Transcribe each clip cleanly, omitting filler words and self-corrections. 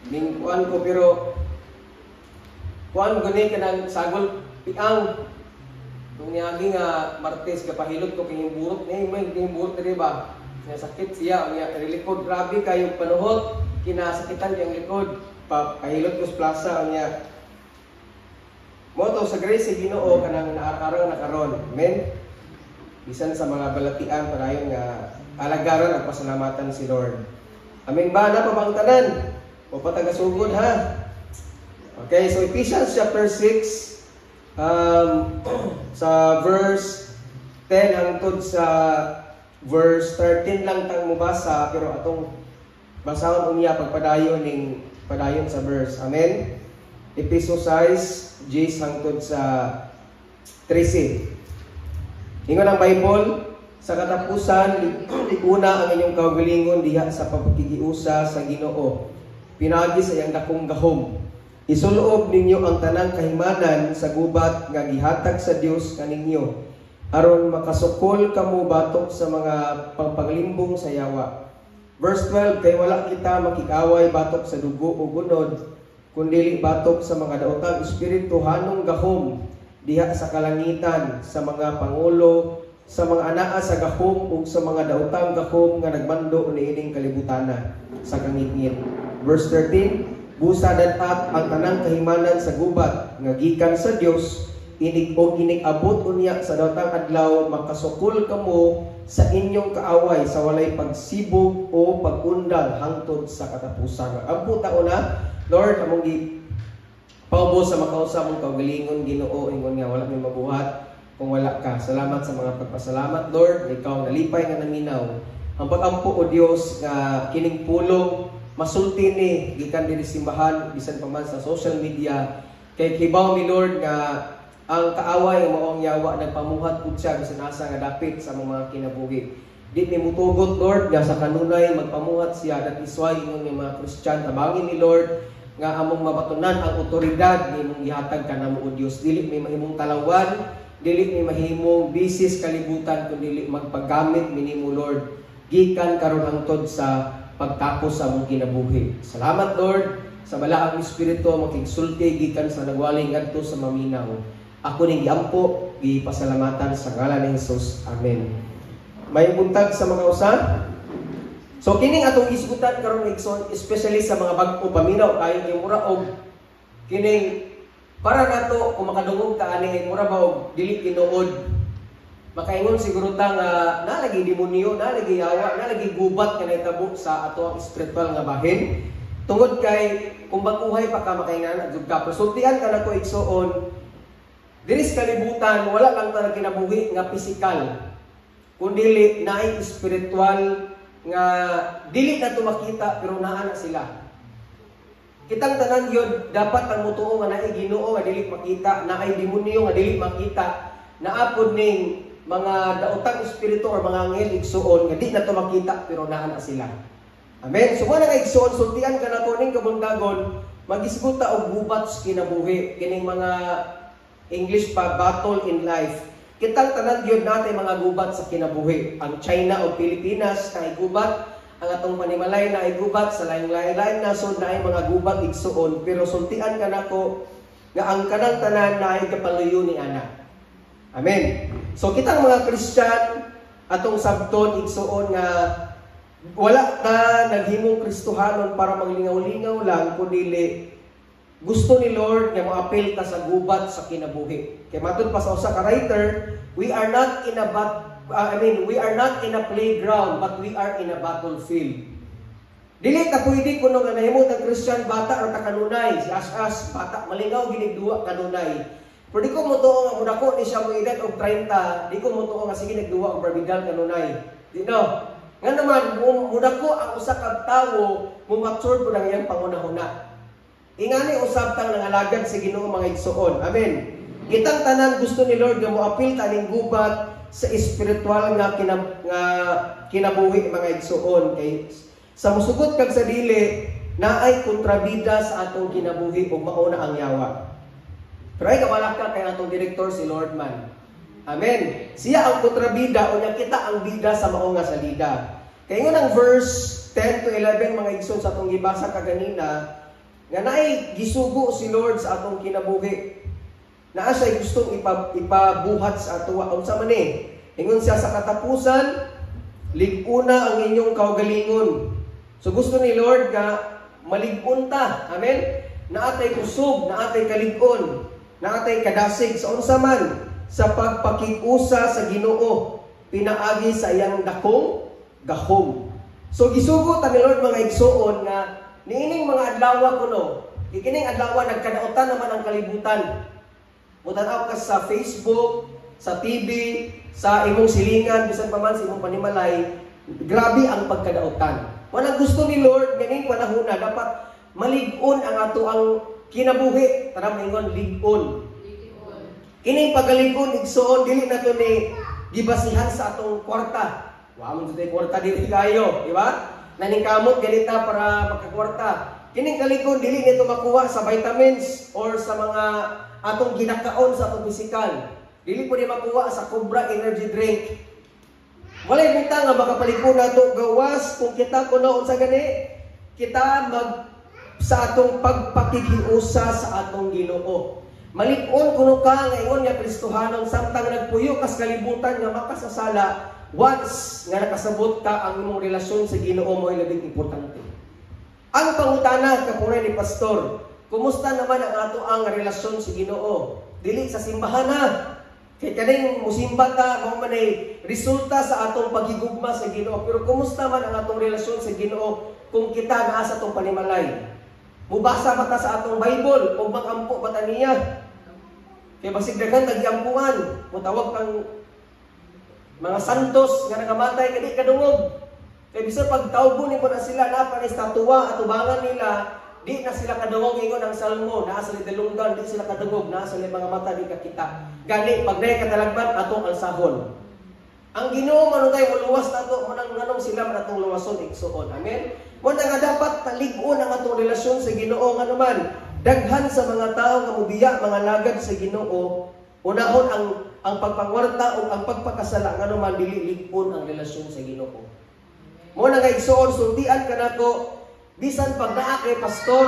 Ning kuan ko, pero kuan gani kanang sagol piang. Kung niagi nga Martes, kapahilot ko kay burot ni, may burot diri ba? Nga sakit siya, unya likod, grabe kayo panuhot, kinasakitan kayong likod. Pa pahilot ko sa plaza, unya mo to sa grace sa Ginoo kanang naarang na karon. Amen. Bisan sa mga balatian, padayon nga alagaran ang pasalamatan si Lord. Amen ba na pa bang tanan? O patagasugod ha? Okay, so Ephesians chapter 6 sa verse 10 hangtod sa verse 13 lang tang mubasa, pero atong basahon unya pagpadayon ning padayon sa verse. Amen. Epeso 6, 10 hangtod sa 13. Ingon ang Bible, "Sa katapusan, liguna ang inyong kaugalingon diha sa pagpakigiusa sa Ginoo pinaagi sa iyang dakong gahom. Isulob ninyo ang tanang kahimanan sa gubat nga gihatag sa Dios kaninyo aron makasukol kamo batok sa mga pangpanglimbong sa yawa." Verse 12, "Kay wala kita makig-away batok sa dugo o gunod, kundili batok sa mga daotang espirituhanong gahom diha sa kalangitan, sa mga pangulo, sa mga anaa sa gahom ug sa mga daotang gahom nga nagmando niining kalibutana sa kangitngit." Verse 13, "Busa dan-at ang tanang kahimanan sa gubat nga gikan sa Dios, inig og inig abot unya sa daotang adlaw, makasukol kamo sa inyong kaaway sa walay pagsibog o pagundang hangtod sa katapusan." Ampo ta una, Lord, among gi paubos sa makausa mong kaugalingon, Ginoo, ingon nga wala may mabuhat kung wala ka. Salamat sa mga pagpasalamat, Lord, ikaw nalipay nga naminaw. Ang pag-ampo, o Dios, nga kining pulong masulti ni gikan dinhi simbahan, bisan pa man sa social media, kay kibaw mi, Lord, nga ang kaaway nga mao ang yawa, nagpamuhat pud siya bisan asa nga dapit sa among mga kinabuhi. Di mi mutugot, Lord, nga sa kanunay magpamuhat siya. That is why ingon nga mga Christian, tabangin ni Lord nga among mabatunan ang otoridad nga imong gihatag kanamo, o Dios. Dili mi mahimong talawan, dili mi mahimong bisis kalibutan, kun dili magpaggamit mi nimo, Lord, gikan karon hangtod sa pagtapos sa among kinabuhi. Salamat, Lord, sa balaang espiritu makigsulti gikan sa nagwali ngadto sa maminaw. Ako ning giampo, gipasalamatan sa ngalan ni Jesus. Amen. May buntag sa mga usa. So kining atong isgutan karon, igsoon, especially sa mga bag-o paminaw kayo, kay mura og kining para nato kung makadungog ta ani, mura ba og dili tinuod. Makaingon siguro ta nga nalagi demonyo, nalagi yawa, nalagi gubat nga nahitabo sa ato ang spiritual nga bahin. Tungod kay kung bag-uhay pa ka, makaingan jud ka. Pero sultian ka nako, igsoon, diri sa kalibutan wala lang ta kinabuhi nga pisikal, kundili naay spiritual nga dili na to makita pero naa na sila. Kitang tanan yun, dapat ang mutuo nga naay Ginoo nga dili makita, naay demonyo nga dili makita, naapod ning mga daotang espiritu or mga anghel, igsuon, nga di na to makita pero naa na sila. Amen. So mga nga igsuon, sultian ka nako ning kabuntagon, magisguta og gubat sa kinabuhi, kining mga English pa, battle in life. Kitang tanan yun natin mga gubat sa kinabuhi. Ang China o Pilipinas na gubat, ang atong panimalay na gubat, sa laing-laing nasod na ay mga gubat, igsuon, pero sultian ka nako nga ang kanang tanan na ay kapaluyo ni ana. Amen. So kitang mga Christian, atong sabton, igsuon, nga wala ta naghimong Kristohanon para maglingaw-lingaw lang, kundi gusto ni Lord nga moapil ta sa gubat sa kinabuhi. Kay matud pa sa usa ka writer, we are not in a bat, I mean, we are not in a playground, but we are in a battlefield. Dili ta pwede kuno nga nahimo tang Christian, bata ra ta kanunay, si As-as bata, malingaw ginig duwa kanunay. Pero di ko motuo nga mudako ni siya mo edad og 30, di ko motuo nga sige nagduwa og Barbie kanunay. Di no. Nga naman mudako ang usa ka tawo, mo mature pud ang iyang panghunahuna. Ingani usab tang nangalagad sa Ginoo, mga igsuon. Amen. Kitang tanan gusto ni Lord nga moapil ta ning gubat sa espiritual nga kinabuhi, mga igsuon, kay sa musugot kag sa dili, naay kontrabida sa atong kinabuhi ug mao na ang yawa. Pero ay kawala ka kay atong direktor si Lord man. Amen. Siya ang kontrabida, unya kita ang bida sa mao nga salida. Kay ingon ang verse 10 to 11, mga igsoon, sa atong gibasa kaganina, Nga naay gisugo si Lord sa atong kinabuhi. Naa siya gustong ipabuhat sa atoa. Unsa man ni? Ingon siya sa katapusan, lig-una ang inyong kaugalingon. So gusto ni Lord nga malig-on ta. Amen? Naatay kusog, naatay kalig-on, naatay kadasig sa unsa man sa pagpakig-usa sa Ginoo pinaagi sa iyang dakong gahom. So gisugo ta ni Lord, mga igsuon, nga niining mga adlaw kuno, kining adlaw nagkadaotan naman ang kalibutan. Mutanaw ka sa Facebook, sa TV, sa imong silingan, bisan pa man sa imong panimalay, grabe ang pagkadaotan. Wala gusto ni Lord ganing panahon na dapat malig-on ang ato ang kinabuhi. Tara, maingon, lig-on. Kining pagalig-on, igsuon, dili na to ni gibasihan sa atong kwarta. Wa man jud kwarta dili kayo, di ba? Naningkamot ganita para makakwarta. Kining kalig-on dili nito makuha sa vitamins or sa mga atong ginakaon sa atong pisikal. Dili po ni makuha sa Cobra energy drink. Walay butang nga makapalig-on nato gawas kung kita kuno unsa gani kita mag sa atong pagpakighiusa sa atong Ginoo. Malig-on kuno ka nga ingon nga Kristohanon samtang nagpuyo kas kalibutan nga makasasala, once nga nakasabot ka ang imong relasyon sa Ginoo mo labing importante. Ang pangutana kapunay ni pastor, kumusta naman ang ato ang relasyon sa Ginoo? Dili sa simbahan na. Kay kaning musimba ta mao man ay resulta sa atong pagigugma sa Ginoo. Pero kumusta man ang atong relasyon sa Ginoo kung kita naa sa atong panimalay? Mubasa ba ta sa atong Bible o magampo ba ta niya? Kay basig daghan tagyampuan, mutawag kang mga santos nga nakamatay kadi kadungog. Kay bisan pag tawgon nimo na sila na pa estatwa atubangan nila, di na sila kadungog. Ingon ang Salmo, naa sa dalunggan di sila kadungog, naa sa mga mata di kakita. Gani pag nay katalagman atong alsahon. Ang Ginoo man tay moluwas nato, mo nang nganong sila man atong luwason, igsuon. Amen. Mo na nga dapat talig-on ang atong relasyon sa Ginoo, nganuman daghan sa mga tawo nga mobiya mga lagad sa Ginoo, unahon ang pagpangwarta o ang pagpakasala, nganuman dili lig-on ang relasyon sa Ginoo. Mo na nga igsuon, sultian ka nako, bisan pag naa kay pastor,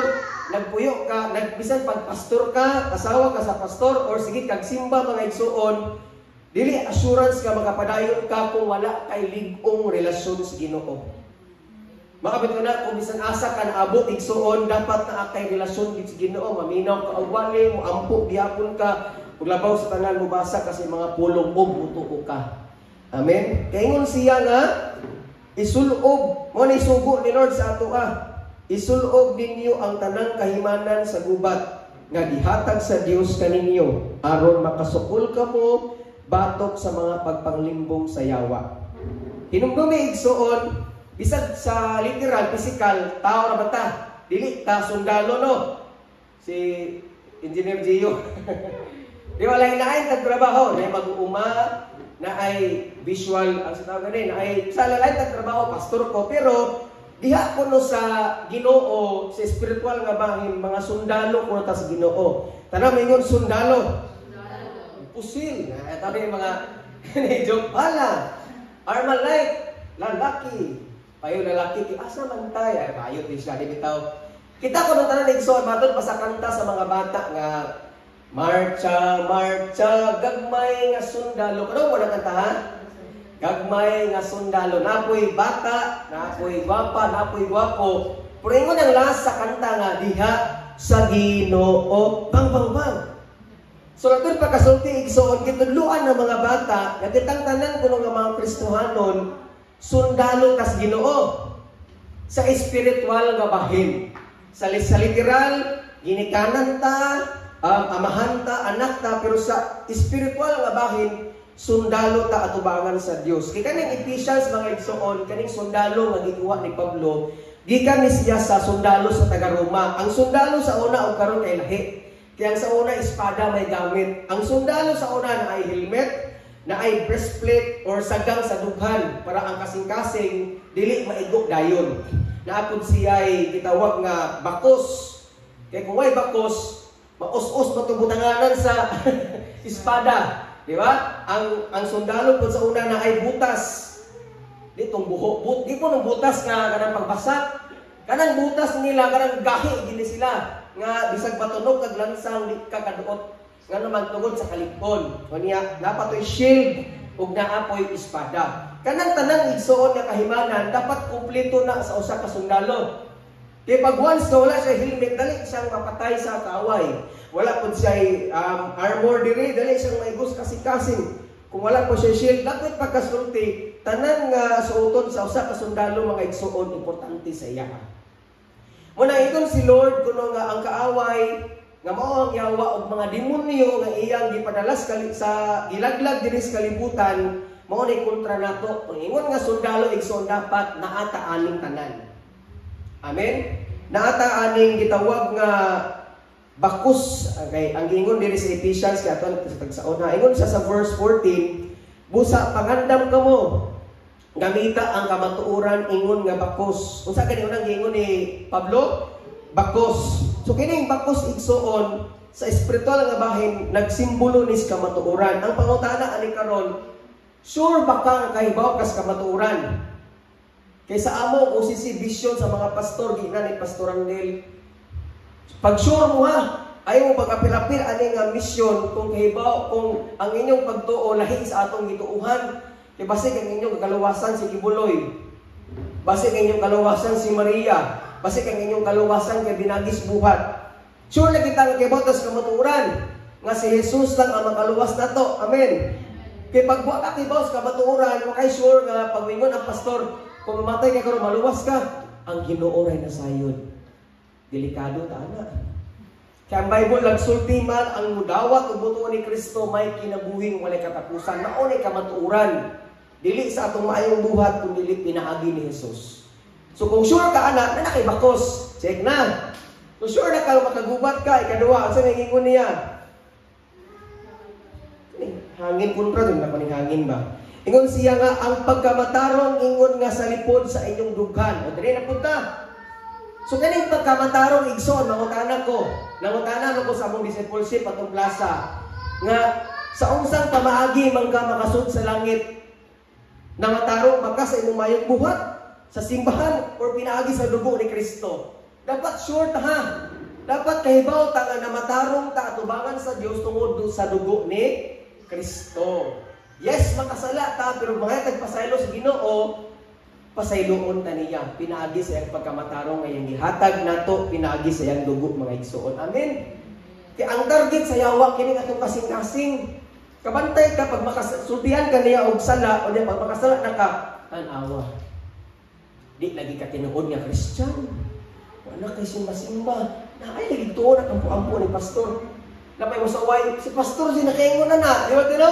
nagpuyo ka, bisan pag pastor ka, asawa ka sa pastor or sige kag simba, mga igsuon, dili assurance ka makapadayon ka kung wala kay lig-ong relasyon sa Ginoo. Makabit ko na kung bisan asa ka naabot, igsuon, dapat naa kay relasyon gid sa Ginoo, maminaw ka og wali, moampo gihapon ka, ug labaw sa tanan mobasa ka sa mga pulong ug mutuo ka. Amen. Kaingon siya nga isulob, mo ni sugo ni Lord sa atoa. Isulob ninyo ang tanang kahimanan sa gubat nga gihatag sa Dios kaninyo aron makasukol kamo batok sa mga pagpanglimbong sa yawa. Hinumdumi, igsuon, bisag sa literal, physical, tao ra ba ta? Dili ta sundalo, no? Si Engineer Gio. Di ba lain-lain tag trabaho, na mag-uuma, na ay visual ang sa tawag gani, na ay sa lain tag trabaho, pastor ko, pero diha kuno sa Ginoo, sa spiritual nga bahin, mga sundalo kuno ta sa Ginoo. Tanaw ingon, sundalo. Pusil. Tabi mga joke pala. Armalite, lalaki. Payo lalaki, kay asa man tay? Ay, payo din siya, di bitaw. Kita ko nung tanan, igsoon, matod pa sa kanta sa mga bata nga marcha, marcha, gagmay nga sundalo. Kano mo na kanta, ha? Gagmay nga sundalo. Napoy bata, napoy gwapa, napoy gwapo. Pero ingon ang last sa kanta nga diha sa Ginoo. Bang, bang, bang. So natun pagkasulti, igsoon, gitudluan ng mga bata nga kitang tanan kuno nga mga Kristohanon sundalo kas Ginoo sa espiritual nga bahin. Sa literal ginikanan ta, amahan ta, anak ta, pero sa espiritual nga bahin sundalo ta atubangan sa Dios. Kay kaning Ephesians, mga igsoon, kaning sundalo nga gikuha ni Pablo, gikan ni siya sa sundalo sa taga Roma. Ang sundalo sa una og karon kay lahi. Kaya ang sa una espada may gamit. Ang sundalo sa una na ay helmet, na ay breastplate or sagang sa dughan para ang kasing-kasing dili maigo dayon. Naapod siya ay gitawag nga bakos. Kaya kung way bakos, maus-us matubutanganan sa espada. Di ba? Ang sundalo po sa una na ay butas. Di tong buho, di po nung butas nga kanang pagbasak. Kanang butas nila, kanang gahi gini sila nga bisag patunog kag lansang di ka kaduot, ngano man tungod sa kalikon. Unya napatoy shield ug naapoy espada. Kanang tanang, igsuon, nga kahimanan dapat kumpleto na sa usa ka sundalo. Kay pag once na wala siya helmet, dali siyang mapatay sa kaaway. Wala pud siya armor diri, dali siyang maigos kasing-kasing. Kung wala po siya shield, dapat pagkasulti, tanan nga suoton sa usa ka sundalo, mga igsuon, importante sa iya. Muna ingon si Lord kuno nga ang kaaway nga mao ang yawa og mga demonyo nga iyang gipadalas kali sa gilaglag diri sa kalibutan, mao ni kontra nato. Kung ingon nga sundalo, igsoon, dapat naata aning tanan. Amen. Naata aning gitawag nga bakos. Okay, ang giingon diri sa Ephesians kay ato sa tagsaon, ingon siya sa verse 14, "Busa pangandam kamo, gamita ang kamatuoran ingon nga bakos." Unsa gani unang giingon ni Pablo? Bakos. So kining bakos, igsuon, sa espiritual nga bahin nagsimbolo ni sa kamatuoran. Ang pangutana ani karon, sure ba ka nga kahibaw kas kamatuoran? Kay sa amo OCC vision sa mga pastor gina ni Pastor Randel. Pag sure mo ha, ayaw mo pagapil-apil ani nga mission kung kahibaw kung ang inyong pagtuo lahi sa atong gituuhan. Kay basig ang inyong kaluwasan si Kibuloy. Basig ang inyong kaluwasan si Maria. Basig ang inyong kaluwasan kay binagis buhat. Sure na kita nga kahibaw tas kamatuoran nga si Jesus lang ang makaluwas nato. Amen. Kay pag wa ka kibaw sa kamatuoran, wa kay sure nga pag mingon ang pastor, kung mamatay ka karon maluwas ka, ang Ginoo ray nasayod. Delikado ta ana. Kaya ang Bible nagsulti man ang mudawat ug mutuo ni Kristo may kinabuhing walay katapusan. Mao ni kamatuoran. Dili sa atong maayong buhat kun dili pinaagi ni Jesus. So kung sure ka ana, na kay bakos, check na. Kung sure na ka makagubat ka, ikaduha, unsa may ingon niya? Hangin kontra dun na kuning hangin ba? Ingon siya nga ang pagkamatarong ingon nga sa lipod sa inyong dughan. O diri na punta. So kaning pagkamatarong, igsoon, mangutana ko. Nangutana ko sa among discipleship atong plaza nga sa unsang pamaagi man ka makasud sa langit? Namatarong ba ka sa imong mayong buhat sa simbahan or pinaagi sa dugo ni Kristo? Dapat sure ta ha. Dapat kahibaw ta nga namatarong ta atubangan sa Dios tungod sa dugo ni Kristo. Yes, makasala ta, pero mga tagpasaylo sa Ginoo, pasayloon ta niya. Pinaagi sa iyang pagkamatarong nga iyang gihatag nato, pinaagi sa iyang dugo, mga igsuon. Amen. Kaya ang target sa yawa kini atong kasing-kasing. Kabantay ka pag makasultihan ka niya og sala o niya pag makasala na ka, tan-awa. Di lagi ka tinuod nga Christian. Wala kay simba-simba. Na ay lagi tuon na kampo-ampo ni pastor. Napay mo sa way, si pastor si nakaingon na na. Di ba tino?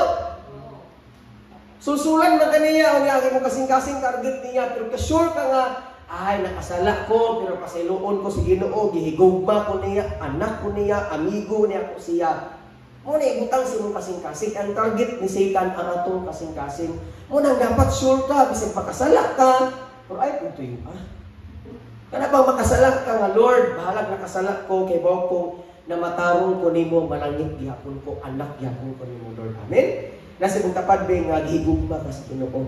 Susulan man kaniya, o niya, ang kasing-kasing target niya, pero ka-sure ka nga, ay, nakasala ko, pero pasayloon ko si Ginoo, gihigugma ko niya, anak ko niya, amigo niya ko siya. Muna ibutang sa imong kasing-kasing. Ang target ni Satan ang atong kasing-kasing. Muna dapat sure ka, bisag makasala ka, pero ay kung tuyo ah. Kana bang makasala ka nga, "Lord, bahalag nakasala ko, kay ko na matarong ko nimo, malangit gihapon ko, anak gihapon ko nimo, Lord." Amen. Nasa imong tapad ba nga gihigugma ka sa Ginoo?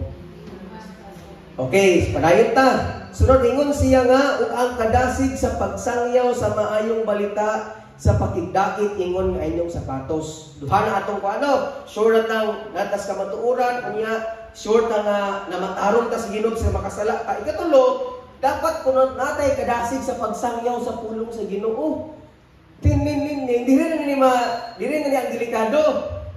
Okay, padayon ta. Sunod, ingon siya nga ug ang kadasig sa pagsangyaw sa maayong balita sa pakigdakit ingon nga inyong sapatos. Duha na atong kuano, sure na tang natas kamatuoran, unya sure ta nga namatarong ta sa Ginoo sa makasala ka. Ikatulo, dapat kuno natay kadasig sa pagsangyaw sa pulong sa Ginoo. Tinin diri na ni ma, diri na ni ang delikado.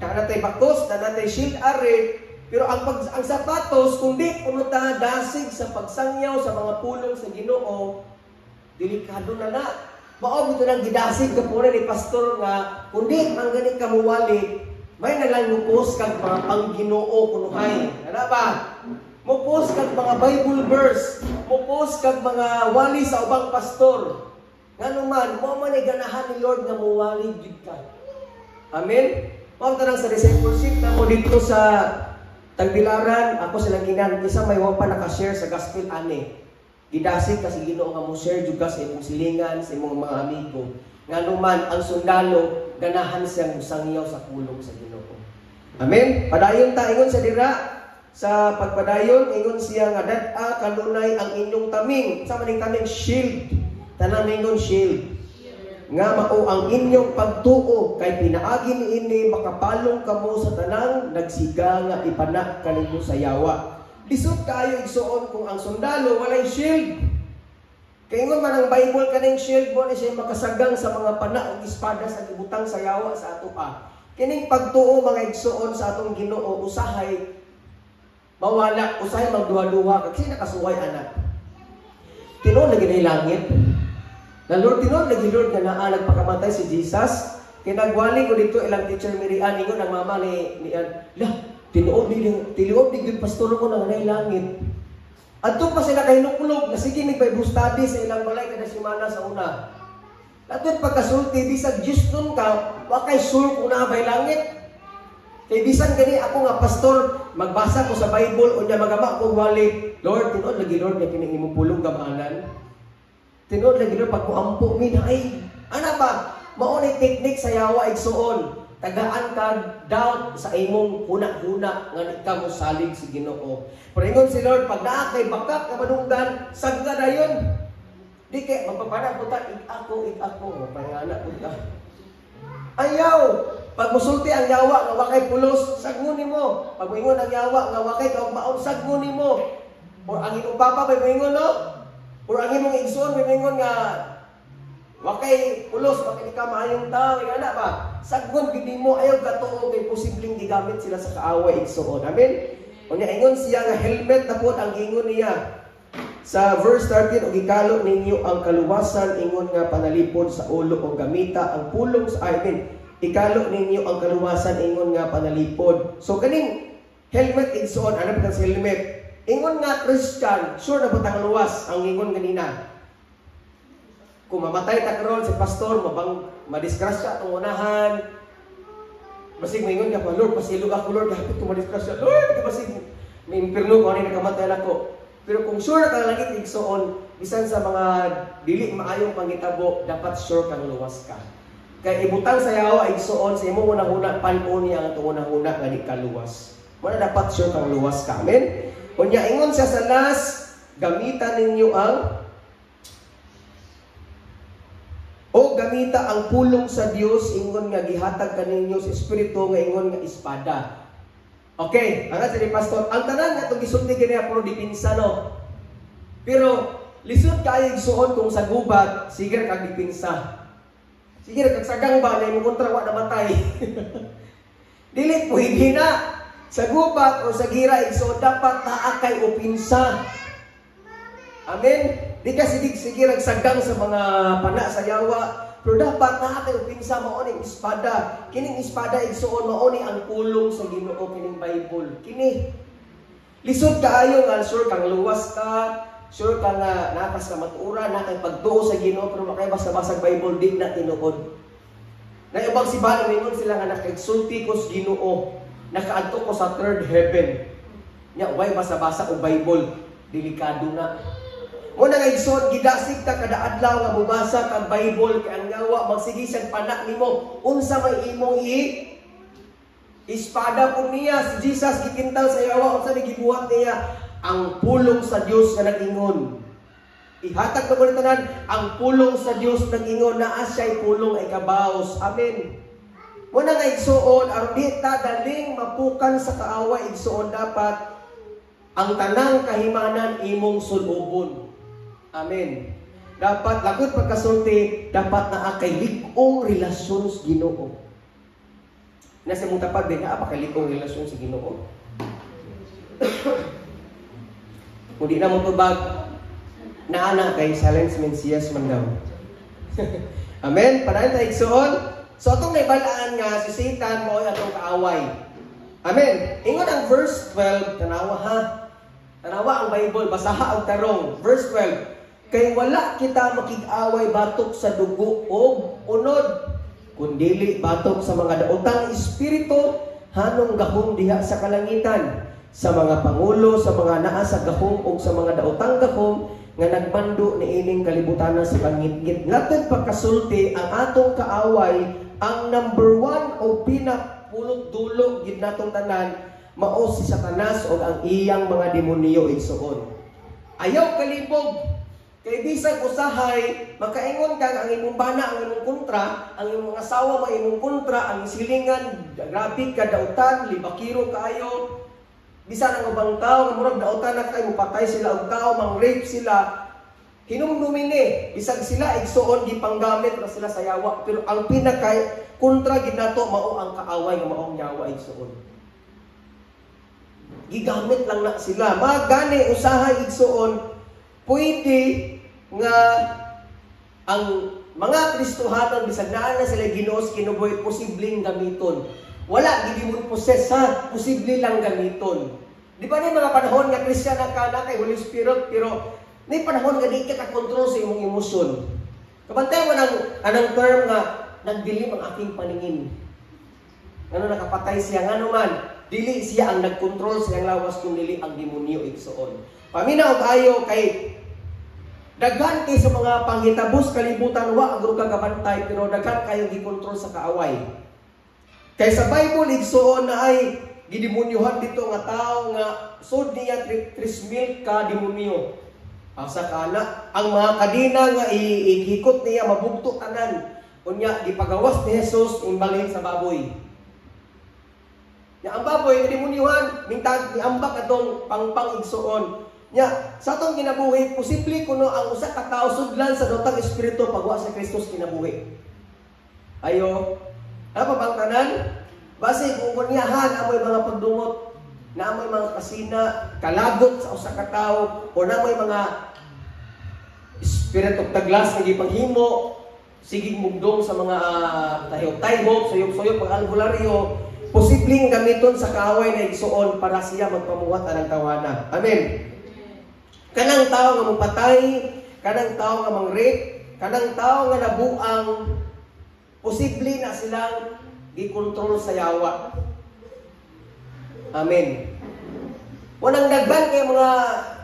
Na natay bakos, na natay shield are, pero ang sapatos kung di kuno ta dasig sa pagsangyaw sa mga pulong sa Ginoo, delikado na na. Mao gito nang gidasig ka po ni pastor nga kundi ang gani ka muwali, may na lang mo-post kag mga pangginoo kunuhay. Ana ba? Mo-post kag mga Bible verse, mo-post kag mga wali sa ubang pastor. Ngano man, mo man ay ganahan ni Lord nga muwali gyud ka. Amen. Mao tanang sa discipleship na mo dito sa Tagbilaran, ako silang ginan, kisa may wa pa naka-share sa gospel ani. Gidasig kasi Ginoo nga mo share jud ka sa imong silingan, sa imong mga amigo. Ngano man ang sundalo ganahan siyang sangyaw sa pulong sa Ginoo. Amen. Padayon ta, ingon sa dira. Sa pagpadayon, ingon siya nga dad-a kanunay ang inyong taming. Sa maning taming? Shield. Tanang ingon, "Shield." Nga mao ang inyong pagtuo, kay pinaagi niini makapalong kamo sa tanang nagsiga nga ipana kaninyo sa yawa. Lisod kaayo, igsuon, kung ang sundalo walay shield. Kay ingon man ang Bible, kaning shield mo ni siya makasagang sa mga pana ug espada sa gibutang sa yawa sa ato pa. Kining pagtuo, mga igsuon, sa atong Ginoo, usahay mawala, usahay magduha-duha kasi nakasuway ana. Tinuod lagi na langit. Na Lord, tinuod lagi, Lord, nga naa nagpakamatay si Jesus. Kay nagwali ko dito ilang teacher Mirian, ingon ang mama ni Ann, "La, tinuod ni gyud, pastor ko nang nay langit." Adto pa sila kahinuklog na sige mig Bible study sa ilang balay kada semana sa una. Ato pagkasulti, bisag Diyos nun ka, wa kay sure kung naa bay langit. Kay bisan gani ako nga pastor, magbasa ko sa Bible, unya magama ko wali, "Lord, tinuod lagi, Lord, nga kining imong pulong gamhanan. Tinuod lagi, Lord, pag muampo mi na ay, ana ba?" Mao ni technique sa yawa, igsuon. Tagaan kag doubt sa imong huna-huna nga di ka mo salig sa Ginoo. Pero ingon si Lord, pag naa kay bakak nga manungdan, sagga dayon. Di kay magpapana po ta, "Ig ako, ig ako," mapangana po ta. Ayaw! Pag musulti ang yawa nga wa kay pulos, sagngon nimo. Pag moingon ang yawa nga wa kay kaugmaon, sagngon nimo. Or ang imong papa may moingon, no? Or ang imong igsoon may moingon nga wa kay pulos, wa kay ka maayong tao, ingana ba? Saggon gid nimo, ayaw katuo kay posibleng gigamit sila sa kaaway, igsoon. Amen. Unya ingon siya nga helmet na pod ang gingon niya. Sa verse 13, "Og ikalo ninyo ang kaluwasan ingon nga panalipod sa ulo og gamita ang pulong sa," I mean, ikalo ninyo ang kaluwasan ingon nga panalipod. So kaning helmet, igsoon, ano ba sa helmet? Ingon nga Christian, sure na ba tang luwas ang ingon ganina? Kung mamatay ta karon si pastor, mabang madisgrasya atong unahan. Basig moingon ka pa, "Lord, pasilo ako, Lord, dapat ko madisgrasya. Lord, basig may impierno ko ani nakamatay nako." Pero kung sure na kang langit, igsoon, bisan sa mga dili maayong pangitabo, dapat sure kang luwas ka. Kay ibutang sa yawa, igsoon, sa imong hunahuna, pan-on niya ang atong hunahuna nga di ka luwas. Wala, dapat sure kang luwas ka. Amen? Unya ingon siya sa last, gamitan ninyo ang o gamita ang pulong sa Dios ingon nga gihatag kaninyo sa Espiritu nga ingon nga espada. Okay, ang sa ni pastor, ang tanan nga itong gisulti kaniya puro depensa, no. Pero lisod kaayo, igsuon, kung sa gubat, sige ra kag depensa. Sige ra kag sagang ba na imong kontra wa namatay. Dili pwede na. Sa gubat o sa gira, igsuon, dapat naa kay opinsa. Amen. Di ka sige sige rag sagang sa mga pana sa yawa. Pero dapat naa kay opinsa, mao ning espada. Kining espada, igsuon, mao ni ang pulong sa Ginoo, kining Bible. Kini. Lisod kaayo nga sure kang luwas ka, sure ka nga nakas ka matuura, na kay pagtuo sa Ginoo, pero makay basa-basag Bible, di na tinuod. Na ibang simbahan, mingon sila nga nakaigsulti ko sa Ginoo, nakaadto ko sa third heaven. Nya way basa-basa og Bible, delikado na. Muna nga, igsoon, gidasig ta kada adlaw nga mubasa kag Bible kay ang yawa magsige siyang pana nimo. Unsa may imong i espada po niya? Si Jesus gikintal sa yawa, unsa ni gibuhat niya? Ang pulong sa Dios nga nag-ingon. Ihatag na ko ni tanan, ang pulong sa Dios nag-ingon, naa siya'y pulong ay kabaos. Amen. Muna nga, igsuon, aron di ta daling mapukan sa kaaway, igsuon, dapat ang tanang kahimanan imong sulubon. Amen. Dapat lagot pagkasulti, dapat naa kay lig-ong relasyon sa Ginoo. Nasa mong tapad, di naa pa kay lig-ong relasyon sa Ginoo. Kung di na mo tubag, naa na kay silence means yes man daw. Amen. Padayon tayo, igsuon. So atong naibalaan nga si Satan mao atong kaaway. Amen. Ingon ang verse 12, tanawa ha. Tanawa ang Bible, basaha og tarong. Verse 12. "Kay wala kita makig-away batok sa dugo og unod, kundili batok sa mga daotang espiritu hanong gahom diha sa kalangitan, sa mga pangulo, sa mga naa sa gahom og sa mga daotang gahom nga nagmando niining kalibutan sa pangitngit." Ngatod pagkasulti, ang atong kaaway, ang number one o pinapulot dulo gid natong tanan, Mao si Satanas o ang iyang mga demonyo, igsuon. Ayaw kalibog. Kay bisag usahay, makaingon ka nga ang imong bana ang imong kontra, ang imong asawa may imong kontra, ang silingan grabe ka dautan, libakiro kaayo. Bisan ang ubang tao nga murag dautan na kay mopatay sila og tao, mang-rape sila. Hinumdumi ni, bisag sila, igsuon, gipanggamit ra sila sa yawa, pero ang pinaka kontra gid nato mao ang kaaway nga maong yawa, igsuon. Gigamit lang na sila. Magani usahay, igsuon, pwede nga ang mga Kristohanon, bisag naa na sila Ginoo sa kinabuhi, posibleng gamiton. Wala gid mo possess ha, posible lang gamiton. Di ba ni mga panahon nga Christian na ka na kay Holy Spirit, pero ni panahon nga di ka ka-control sa imong emosyon? Kabantay mo nang anang term nga "nagdilim ang aking paningin." Ano, nakapatay siya? Ngano man dili siya ang nagkontrol sa iyang lawas kung dili ang demonyo, igsuon. Paminaw kayo kay daghan kay sa mga panghitabos kalibutan, wa ang kagabantay, pero daghan kayo gikontrol sa kaaway. Kay sa Bible, igsuon, na ay gidemonyohan dito nga tao nga sud niya 3,000 ka demonyo. Asa kana ang mga kadena nga iikot niya mabugto tanan. Unya gipagawas ni Jesus imbalhin sa baboy. Nya ang baboy demonyohan, mintag niambak atong pangpang, igsuon. Nya sa atong kinabuhi, posible kuno ang usa ka tawo sudlan sa dotang espiritu pag wa sa Kristo kinabuhi. Ayo, ano pa bang tanan? Base kung kunyahan amoy mga pagdumot, na amoy mga kasina, kalagot sa usa ka tawo, o na amoy mga spirit of the glass nga gipanghimo, sigig mugdong sa mga tahiyok-tahiyok, suyop-suyop, pag albularyo, posibleng gamiton sa kaaway na, igsuon, para siya magpamuhat anang tawana. Amen. Kanang tao nga mopatay, kanang tao nga mang-rape, kanang tao nga nabuang, posible na silang gikontrol sa yawa. Amen. Walang daghan kay mga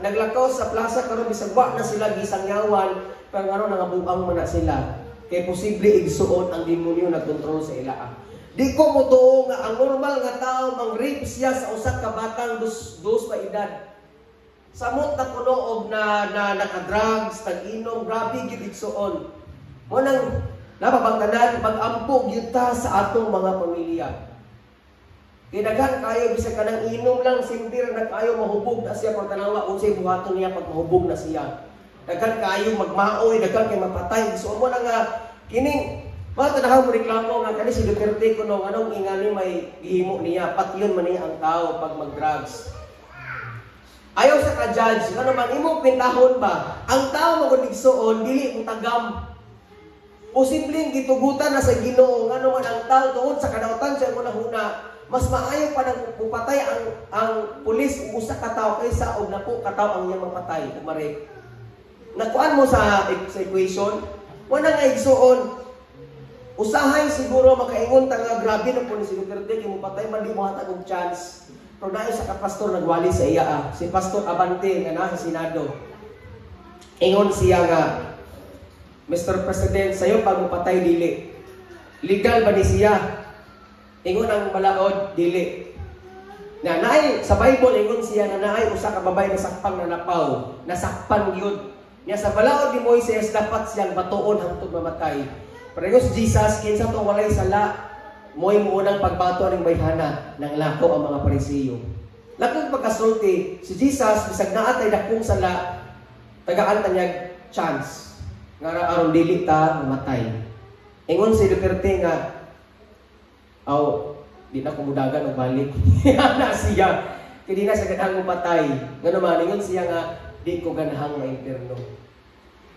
naglakaw sa plaza karon, bisag wa na sila gisangyawan, pero ngano nangabuang man na sila? Kay posible, igsuon, ang demonyo nagkontrol sa ila. Di ko motuo nga ang normal nga tao mang-rape siya sa usa ka batang 2 pa edad. Samot na kuno og na, na naka-drugs, tag-inom, grabe gyud, igsuon. Mo nang napabangtanan, mag-ampo gyud ta sa atong mga pamilya. Kay daghan kayo, bisag kanang inom lang simdir na kayo, mahubog na siya, pag tanawa unsay buhaton niya pag mahubog na siya. Daghan kayo magmaoy, daghan kay mapatay. So mo na nga kining mga tanaw mo reklamo nga kani si Duterte kuno, anong ingani may gihimo niya, patyon man niya ang tao pag mag-drugs. Ayaw sa ka-judge, ano man imong pintahon ba? Ang tao magud, igsuon, dili mo tagam. Posibleng gitugutan na sa Ginoo, ngano man ang tao tungod sa kadautan sa huna, mas maayo pa nang pupatay ang pulis og usa ka tawo kaysa og napo ka tawo ang iyang mapatay ug ma-rape. Nakuan mo sa equation, wala nga, igsuon, usahay siguro makaingon ta nga grabe na po ni si Duterte kay mopatay man, di mo hatag og chance. Pero naay sa ka pastor nagwali sa iya, si Pastor Abante nga nasa Senado. Ingon siya nga, "Mr. President, sayo pag mopatay dili. Legal ba ni siya?" Ingon ang balaod, "Dili." Na naay sa Bible, ingon siya nga naay usa ka babae nasakpang na napaw, nasakpan gyud. Nya sa balaod ni Moises, dapat siyang batuon hangtod mamatay. Pero si Jesus, "Kinsa tong walay sala, mo'y muunang pagbato aning bayhana." Nang lakaw ang mga Parisiyo. Lakong pagkasulti, si Jesus, bisag naa tay dakong sala, tagaan ta niya chance nga aron dili ta mamatay. Ingon si Duterte nga, "Aw, di na ko mudagan og balik." Na siya. Kay di na siya ganahang mapatay. Ngano man, ingon siya nga, "Di ko ganahang maimpierno."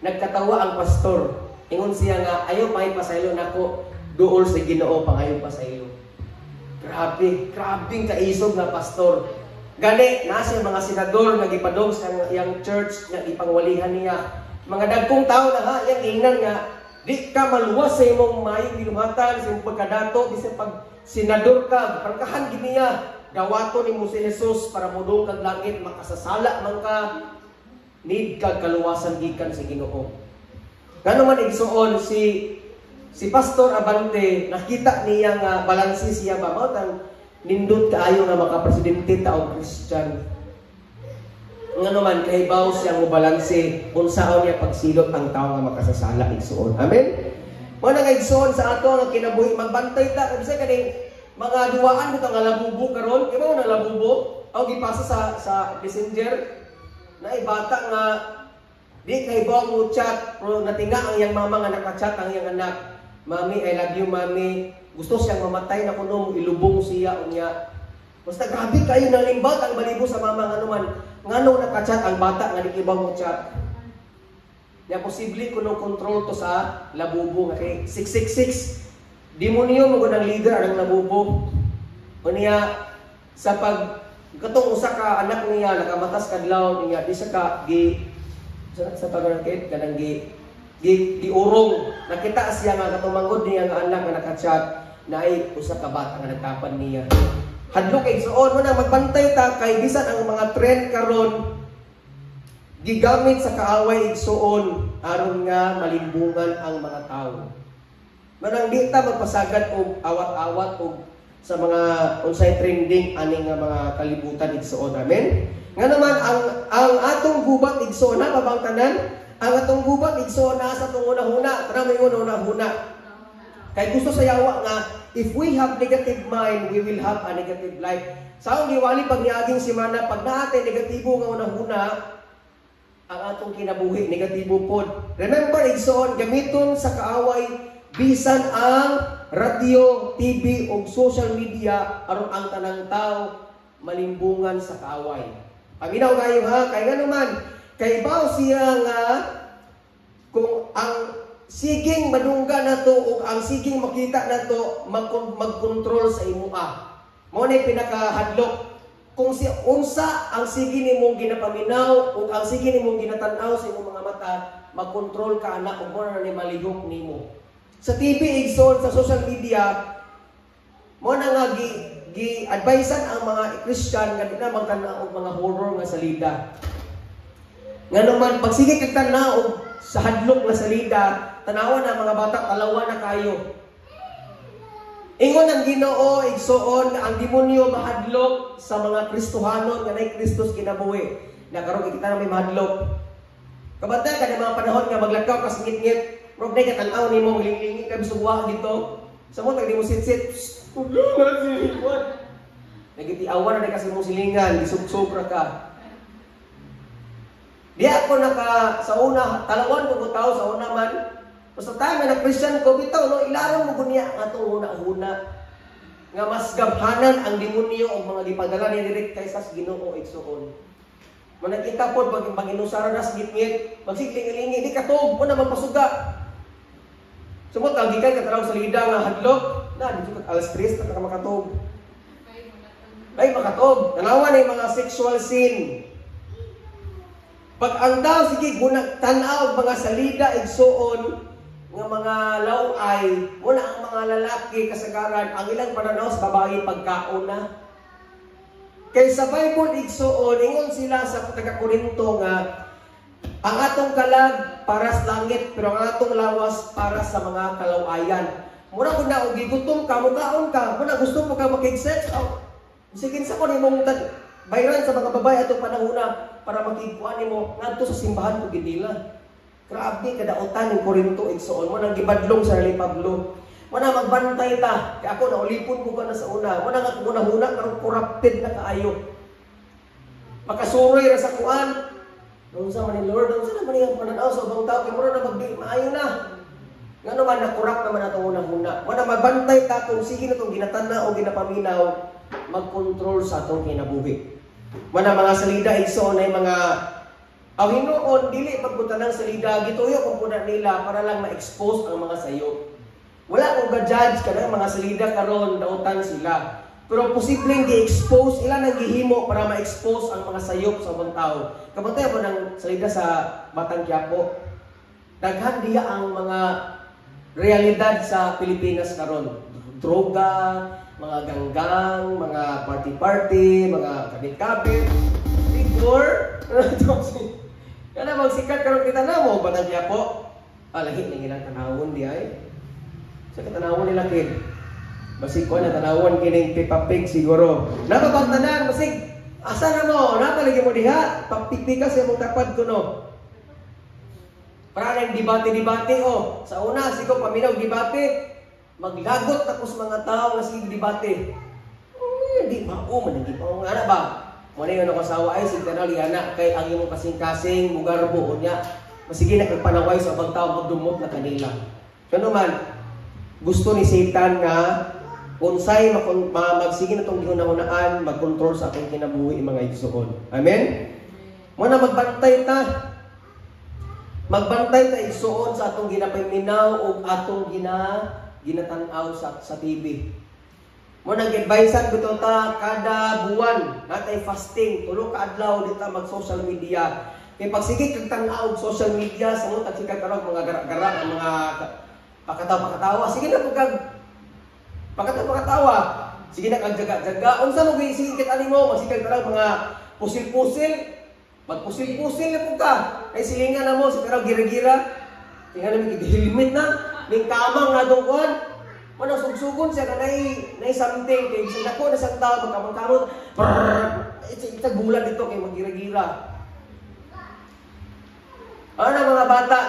Nagkatawa ang pastor. Ingon siya nga, "Ayaw pa pasaylo nako, duol sa Ginoo pangayo pasaylo." Grabe, grabing kaisog nga pastor. Gani, nasa mga senador nga gipadong sa iyang church nga gipangwalihan niya. Mga dagkong tao na ha, iyang ingnan nga, "Di ka maluwas sa imong maayong ginuhatan, sa imong pagkadato, bisan pag senador ka." Prangkahan gid niya, "Dawato nimo si Jesus para modung kag langit, makasasala man ka, need kag kaluwasan gikan sa Ginoo." Ngano man, igsuon, si si Pastor Abante, nakita niya nga balanse siya ba mao tang Nindot kaayo nga makapresidente ta og Christian. Nga naman kahibaw siya mo balanse unsaon niya pagsilot ang tawo nga makasasala, igsuon. Amen. Mo na nga, igsuon, sa ato nga kinabuhi, magbantay ta kung bisa kaning mga duwaan mo nga labubo karon, kay mo na labubo aw gipasa sa Messenger na bata nga di kahibaw mo chat, pero natinga ang iyang mama nga naka-chat ang iyang anak. "Mami, I love you, Mami." Gusto siyang mamatay na kuno, ilubong siya unya. Basta grabe kayo nalimbat ang balibo sa mama, nga naman ngano naka-chat ang bata nga di kahibaw mo chat. Ya, posible kuno control to sa labubo nga kay 666. Demonyo mo ang leader ang labubo. Unya sa pag katong usa ka anak niya nakamatas kadlaw niya, di siya ka gi sa pagrakit kanang gi gi giurong, nakita siya nga katumangod niya nga anak nga naka-chat na ay usa ka bata nga nagtapad niya. Hadlok kay, igsuon. Mo na magbantay ta kay bisan ang mga trend karon gigamit sa kaaway, igsuon, aron nga malimbungan ang mga tao. Manang di ta magpasagad og awat-awat og sa mga unsay trending ani nga mga kalibutan, igsuon. Amen. Nga naman ang atong gubat, igsuon, na babang tanan, ang atong gubat, igsuon, na sa atong hunahuna. Tara, may hunahuna. Kay gusto sa yawa nga if we have negative mind, we will have a negative life. Sa akong giwali pag niaging semana, pag naate negatibo nga hunahuna, ang atong kinabuhi negatibo pod. Remember, igsoon, gamiton sa kaaway bisan ang radio, TV ug social media aron ang tanang tao malimbungan sa kaaway. Paminaw kayo ha, kay ngano man kay baw siya nga kung ang siging madungga nato ug ang siging makita nato mag-control sa imuha. Mao na pinakahadlok kung si unsa ang sige nimong ginapaminaw ug ang sige nimong ginatan-aw sa imong mga mata, magkontrol ka ana ug mo na ni malihok nimo. Sa TV, igsoon, sa social media, mo na nga gi gi advisean ang mga Christian nga di na magtan-aw og mga horror nga salida. Ngano man pag sige kag tan-aw og sa hadlok nga salida, tanawa na mga bata, talawa na kayo. Ingon ang Ginoo, igsuon, nga ang demonyo mahadlok sa mga Kristohanon nga nay Kristus kinabuhi. Na karon kita na may mahadlok. Kabantay ka mga panahon nga maglakaw ka sa ngit-ngit, murag nay katan-aw nimo, maglinglingi ka bisag wa dito. Sa mo tag di mo sit-sit. Nagitiawan na kasi mong silingan, gisug-sug ra ka. Di ako naka sa una, talawan ko tao sa una man. Basta time na Christian ko bitaw no, ilaron mo gunya ang atong huna-huna nga mas gamhanan ang demonyo og mga gipadala ni direk kaysa sa Ginoo, igsuon. Manakita pod pag panginusara na sa ngit-ngit, magsigling-lingi di katog mo na magpasuga. Sumot ang gikan kataraw sa lida nga hadlok, na dito ka alas 3 na ka makatog. Ay makatog. Tanawa na yung mga sexual sin. Pag ang tao sige gunag tan-aw mga salida, igsuon, nga mga laway, wala ang mga lalaki kasagaran ang ilang pananaw sa babae pagkaon na. Kay sa Bible, igsuon, ingon sila sa taga Korinto nga ang atong kalag para sa langit pero ang atong lawas para sa mga kalawayan. Mura kun na og gigutom ka, mukaon ka, muna gusto mo ka makig-sex, oh, sige sa ko nimong bayran sa mga babae atong panahona para makigkuan nimo ngadto sa simbahan ug nila. Grabe kadautan ng Korinto, igsuon, mo nang gibadlong sa ni Pablo. Mo na magbantay ta kay ako naulipon ko ka na sa una. Mo na nga huna-huna karon corrupted na kaayo. Makasuroy ra sa kuan. Unsa man ni Lord, unsa naman iyang pananaw sa ubang tao kay mura na magdi maayo na. Ngano man na corrupt naman atong huna-huna. Mo na magbantay ta kung sige na tong ginatana o ginapaminaw magkontrol sa atong kinabuhi. Mo na mga salida, igsoon, ay mga ang hinuon dili pagbutan ng salida, gituyo kung puna nila para lang ma-expose ang mga sayo. Wala kong ga-judge kanang mga salida karon, dautan sila. Pero posibleng gi-expose ila nang gihimo para ma-expose ang mga sayop sa ubang tao. Kabantay mo ng salida sa Batang Quiapo. Daghan diya ang mga realidad sa Pilipinas karon. Droga, mga ganggang, mga party-party, mga kabit-kabit, figure. Kana magsikat karon kita na mo Batang Quiapo. Ah, lahi ning ilang tanawon di ay. Sa katanawon nila kid. Basig ko na tanawon kining Peppa Pig siguro. Napabang tanan basig asa na mo? Napalagi mo diha. Pagpikpika sa imong tapad ko no. Para nang debate-debate oh. Sa una siguro paminaw debate, maglagot tapos mga tao nga sige debate. Oh, di mao man di pa nga na ba? Mo na yun ako asawa ay sig tanaw liana kay ang imong kasing-kasing mugarbo unya. Masige na kag panaway sa ubang tao, magdumot na kanila. Kano man gusto ni Satan nga unsay magsige na tong gihuna-hunaan magkontrol sa atong kinabuhi, mga igsoon. Amen. Mo na magbantay ta. Magbantay ta, igsoon, sa atong ginapaminaw ug atong ginatan-aw sa TV. Mo nang advicean ko ta kada buwan natay fasting, 3 ka adlaw di ta mag social media. Kay pag sige kag tan-aw og social media sa mo tag kag mga gara-gara, ang mga pakatawa-pakatawa, sige na pud kag pakatawa-pakatawa. Sige na kag jaga-jaga. Unsa mo sige kit ani mo, magsige kag mga pusil-pusil. Magpusil-pusil na pud ka. Kay silingan na mo sa pero gira-gira. Tingnan namin helmet na ning kamang na dong kuan. Mao sugsugon siya ka nay something kay bisan dako na sang tao magkamang-kamot. It's bulan dito kay maggira-gira. Ano mga bata?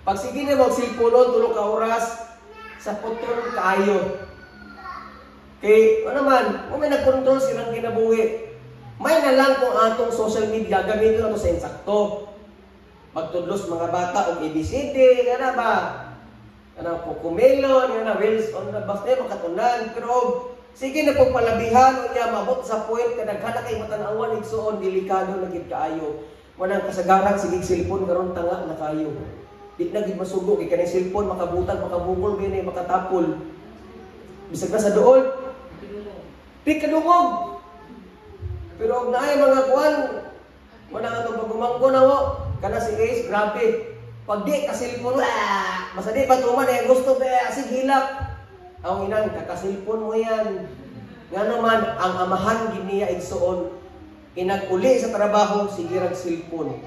Pag sige na mag cellphone 3 ka oras sa putol kaayo. Kay ano man, kung may nagkontrol silang kinabuhi. May na lang kung atong social media gamitin nato sa insakto. Magtudlos mga bata og ABCD, kana ba? Kanang Cocomelon, kana Wheels on the Bus, eh, makatunan. Pero sige na pong palabihan, unya maabot sa point kadaghan na kay matanawan, igsuon, delikado na gid kaayo. Manang kasagaran sige cellphone karon tanga na kayo. Di na gid masugo kay kaning cellphone makabutag, makabukol gini, makatapol. Bisag na sa dool, di kadungog. Pero og naay mga kuan, wala nga itong pagumangko na mo, kana si Ace, grabe. Pag di ka cellphone, wah, basta di pa tuman eh, gusto ba, sige hilak. Ang inang, kakasilpon mo yan. Nga naman, ang amahan giniya igsuon, inag-uli sa trabaho, sige rag cellphone.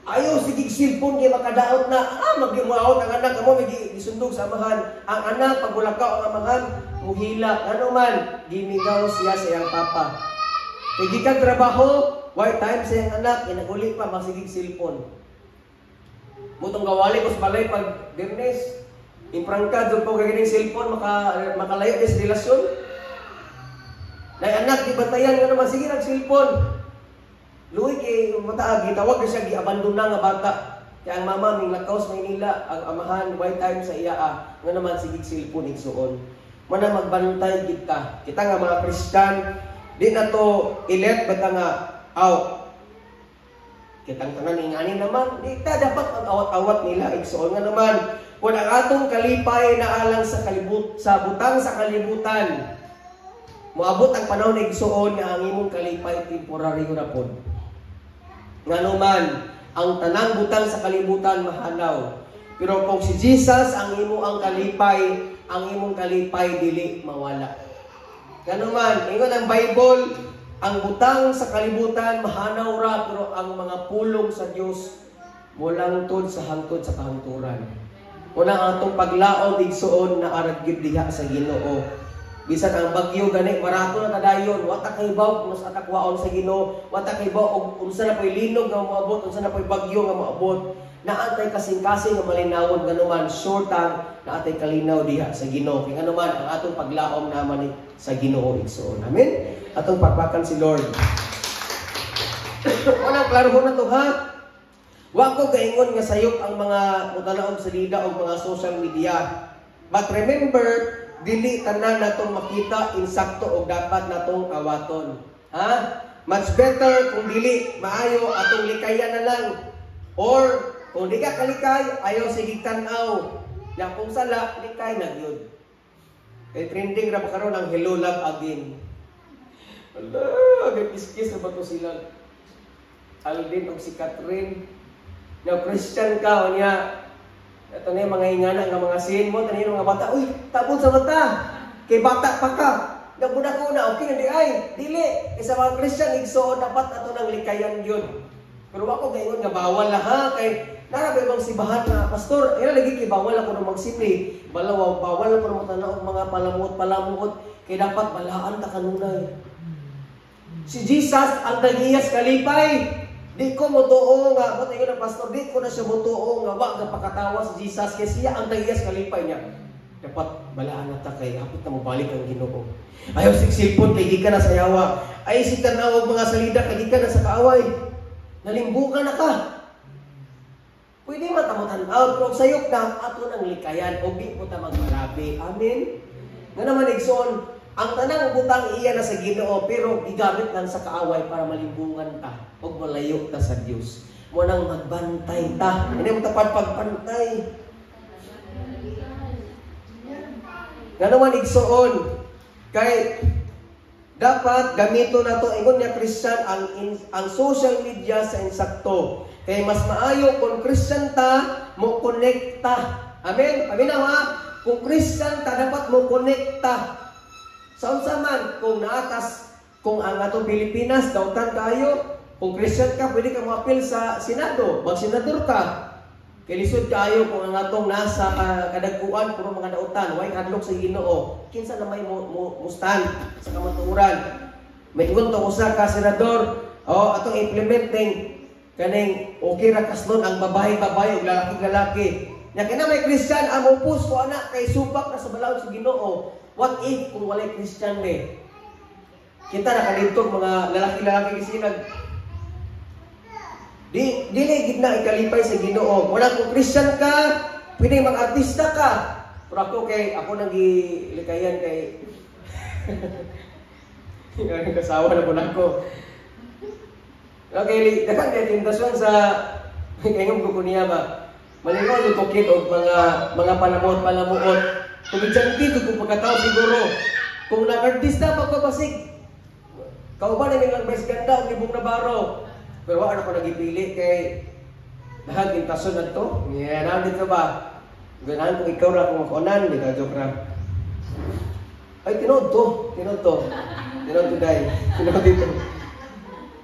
Ayaw, sige cellphone, kay makadaot na, magyumuawot ang anak, amo, may gisundog sa amahan. Ang anak, pag wala ka ang amahan, muhila. Ano man, gimigaw siya sa iyang papa. Kay gikan trabaho, why time sa iyang anak, inag-uli pa, masigig cellphone. Mutong gawali ko sa balay pag Biyernes, imprangka, doon po gaganing cellphone, makalayo din sa relasyon. Nay anak, di bantayan nga naman, sige nag cellphone. Luwi kay mata, gitawag na siya, giabandon na nga bata. Kaya ang mama, ming lakaw sa Maynila, ang amahan, why time sa iya, nga naman, sige cellphone, igsuon. Mana magbantay kita. Kita nga mga Christian, di na to ilet bata nga, aw, kitang tanan ingani naman, di ta dapat mag-awat-awat nila, igsuon. Nga naman, kung ang atong kalipay na alang sa kalibut, sa butang sa kalibutan, moabot ang panahon, igsuon, nga ang imong kalipay temporary na pod. Nga naman, ang tanang butang sa kalibutan mahanaw. Pero kung si Jesus ang imo ang kalipay, ang imong kalipay dili mawala. Nga naman, ingon ang Bible, ang butang sa kalibutan mahanaw ra, pero ang mga pulong sa Dios molangtod sa hangtod sa kahangturan. Una ang atong paglaom, igsuon, na arag gid diha sa Ginoo. Bisan ang bagyo gani marato na kadayon, wa ta kahibaw kung sa atakwaon sa Ginoo, wa ta kahibaw og unsa na po'y linog nga moabot, unsa na po'y bagyo nga moabot. Naantay kasing-kasing nga malinawon, ganuman sure tang naatay kalinaw diha sa Ginoo. Kay nganuman ang atong paglaom naman sa Ginoo, igsuon. Amen. Atong pakpakan si Lord. Unang klaro na to ha. Wa ko gaingon nga sayop ang mga mutanaog sa lida o mga social media. But remember, dili tanan natong makita insakto og dapat natong awaton. Ha? Much better kung dili maayo atong likayan na lang. Or kung di ka kalikay, ayaw sige tan-aw. Ya kung sala, likay na gyud. Kay trending ra ba karon ang "Hello Love Again"? Ala, kiskis na ba to sila? Alden og si Catherine. Now, Christian ka, unya, ito na yung mga ingana nga mga sin mo, tanin mga bata, "Uy, tabon sa mata, kay bata pa ka." Naguna ko na, okay na di ay, dili. Kay sa mga Christian, igsoon, dapat ato nang likayan yun. Pero ako gayon nga bawal na ha, kay Nara ba ibang simbahan nga, "Pastor, ira lagi kay bawal ako na magsimbi. Balaw, bawal ako na motanaw og mga palamuot palamuot kay dapat balaan ta kanunay." Si Jesus ang tag-iyas kalipay. Di ko motuo nga, ba't ingon ang pastor, di ko na siya motuo nga wa pakatawa si Jesus kay siya ang tag-iyas kalipay niya. Dapat balaan na ta kay hapit na mobalik ang Ginoo. Ayaw sigsipon kay gikan na sa yawa. Ay si tanaw og mga salida kay gikan na sa kaaway. Nalimbukan na ka. Pwede man ta mo tan-aw pero sayop na ato nang likayan o di po ta magmarabi. Amen. Nga naman, igsoon, ang tanang butang iya na sa Ginoo pero gigamit lang sa kaaway para malimbungan ta ug malayo ta sa Dios. Mo nang magbantay ta. Hindi mo tapad pagbantay. Nga naman, igsoon, kay dapat gamito na to ingon niya Christian ang social media sa insakto. Kay mas maayo kung Christian ta, mo connect ta. Amen. Paminaw ha. Kung Christian ta, dapat mo connect ta. Sa unsa man, kung naatas, kung ang atong Pilipinas dautan kayo, kung Christian ka, pwede ka moapil sa Senado, magsenador ka. Kay lisod kaayo kung ang atong nasa kadagkuan puro mga dautan, way hadlok sa Ginoo. Kinsa na may mo stand sa kamatuoran? May ingon to usa ka senador, oh, atong implementing kaning okay ra kaslon ang babae-babae ug lalaki-lalaki. Nya kina may Christian ang mupus ko ana kay supak na sa balaod sa Ginoo. What if kung walay Christian me? Kita nakadito mga lalaki-lalaki kasi nag di dili gid na ikalipay sa Ginoo. Wala, kung Christian ka, pwede mag-artista ka. Pero ako kay ako nang gilikayan kay ang kasawa na po nako. Okay, daghang kay tentasyon sa kay ngam ko niya ba. Malingaw ko kit og mga palamuot-palamuot. Tumijanti ko pagkatao siguro. Kung nag-artista pa ko basig. Kauban na nilang best ganda og Libong Navarro. Pero wala ko nagipili kay dahil tentasyon na to. Yeah, na dito ba? Ganahan kung ikaw ra kung makunan, di ka joke ra. Ay, tinuod to, tinuod to. Tinuod to dai. Tinuod dito.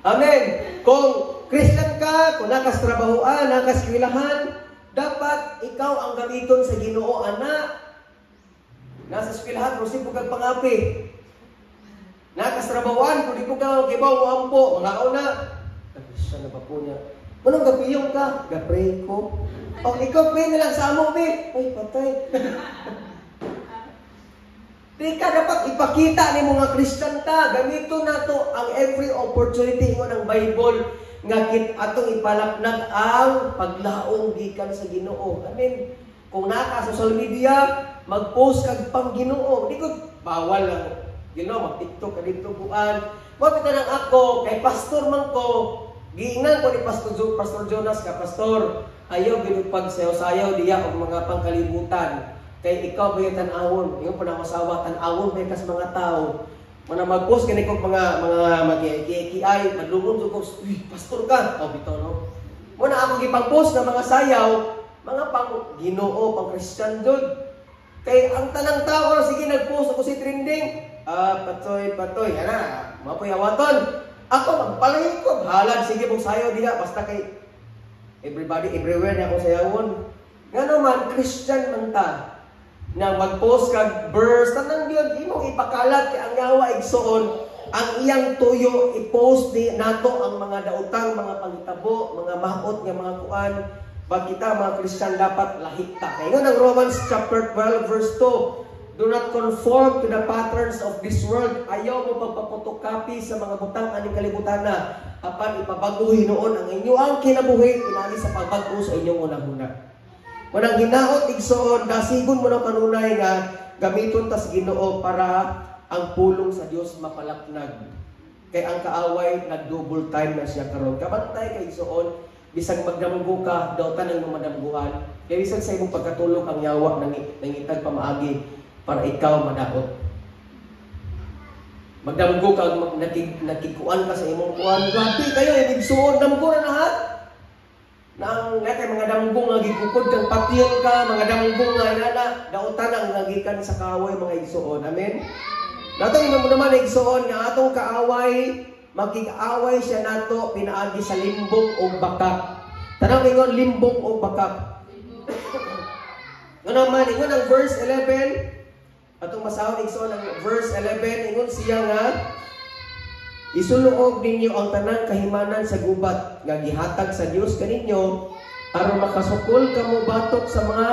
Amen. Kung Christian ka, kung nakas trabahoan, nakas eskwelahan, dapat ikaw ang gamiton sa Ginoo ana. Nasa eskwelahan, kung po kag pangapi. Nakas trabahoan, kung di po ka kibaw mo ampo, mga una. Christian na ba po niya? Manong gapiyong ka? Gapray ko. O, ikaw pray na lang sa amo, be. Ay, patay. Di ka dapat ipakita ni mga Christian ta. Gamito na to ang every opportunity mo ng Bible nga kit atong ipalapnag ang paglaong gikan sa Ginoo. Amen. Kung naka social media, mag-post kag pang Ginoo. Di ko bawal lang. Ginoo, mag-TikTok ka dito buan. Mo kita nang ako kay pastor man ko. Giingnan ko ni Pastor Jonas ka, "Pastor, ayaw gid pag sayaw-sayaw diya og mga pangkalibutan. Kay ikaw ba yung tan-awon? Yung pa na asawa, tan-awon ba kas mga tao?" Mana mag-post kini ko mga magi-kiay, madlungon ko, "Uy, pastor ka." Oh, bitaw no. Muna ako gipang-post nga mga sayaw, mga pang Ginoo, pang Christian jud. Kay ang tanang tao sige nag-post ako si trending, ah, patoy patoy, ana, mapoy awaton. Ako magpalahi ko, halag sige mong sayaw diha basta kay everybody everywhere na akong sayawon. Ngano man Christian man ta na mag-post kag verse tanang gyud imong ipakalat kay ang yawa, igsoon, ang iyang tuyo i-post ni nato ang mga daotang mga pangitabo, mga maot nga mga kuan ba. Kita mga Christian dapat lahi ta. Kay ingon ang Romans chapter 12 verse 2, "Do not conform to the patterns of this world." Ayaw mo pagpaphotocopy sa mga butang aning kalibutan na. Apan ipabago hinuon ang inyong kinabuhi pinali sa pagbag-o sa inyong hunahuna. Manang hinaot, igsoon, dasigon mo na kanunay nga gamiton tas Ginoo para ang pulong sa Dios mapalapnag. Kay ang kaaway nag-double time na siya karon. Kabantay kay, igsoon, bisag magdamgo ka, dautan ang mamadamguhan. Kay bisag sa imong pagkatulog ang yawa nang nangitag pamaagi para ikaw madaot. Magdamgo ka, nakikuan ka sa imong kuan. Grabe kayo, igsuon, damgo na lahat. Na ang kay mga damgo nga gikukod kang patyon ka, mga damgo nga inana, dautan ang nagikan sa kaaway, mga igsuon. Amen. Natong imo naman, igsuon, nga atong kaaway, makig-away siya nato pinaagi sa limbong o bakak. Tanang ingon limbong o bakak. Ngano man ingon ang verse 11, atong basahon, igsoon, ang verse 11, ingon siya nga isuluob ninyo ang tanang kahimanan sa gubat nga gihatag sa Dios kaninyo aron makasukol kamo batok sa mga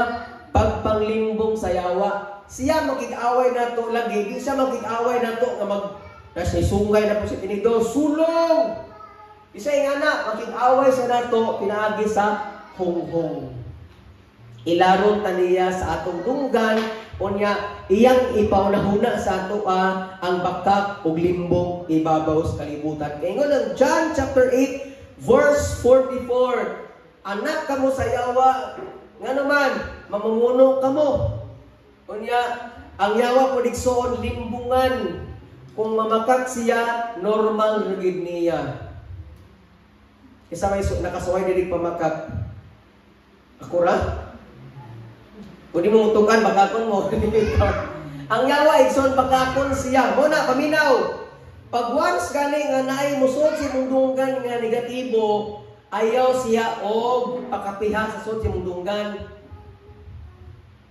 pagpanglimbong sa yawa. Siya makig-away nato lagi, di siya makig-away nato nga mag nasa sungay na po sa tinidor, sulong. Di siya ingana, makig-away sa nato pinaagi sa hunghong. Ilaron taniya sa atong dunggan, unya iyang ipaunahuna sa ato ang bakak ug limbong ibabaw sa kalibutan. Kay ingon ang John chapter 8 verse 44, anak kamo sa yawa, ngano man mamumuno kamo. Unya ang yawa po, igsoon, limbungan. Kung mamakak siya, normal ra gid niya. Isa may nakasuway dili pamakak? Ako ra. Kung di mo mutukan, bakakon mo. Ang yawa, igsoon, bakakon siya. Mo na, paminaw. Pag once gani nga naay musod sa imong dunggan nga negatibo, ayaw siya og pakapiha sa sud sa imong dunggan.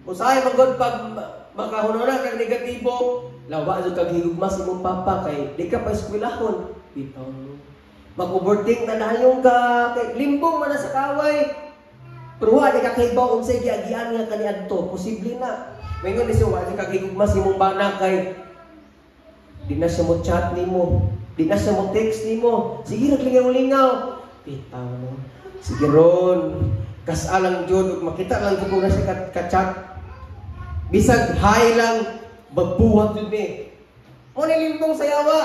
Usahay man gud pag makahununa kag negatibo, lawa jud kag higugma sa imong papa kay di ka pa eskwelahon. Bitaw no. Mag-overthink na dayon ka kay limbong man na sa kaway. Pero wa di ka kahibaw unsay giagian nga kaniadto, posible na. Maingon ni siya, wa di ka higugma sa imong bana kay di na siya mo chat nimo, di na siya mo text nimo. Sige ra lingaw-lingaw. Bitaw no. Sige ron. Kasalang jud ug makita lang ko kung na siya ka-chat. Bisag hi lang, magbuhat jud ni. Mo ni limbong sa yawa.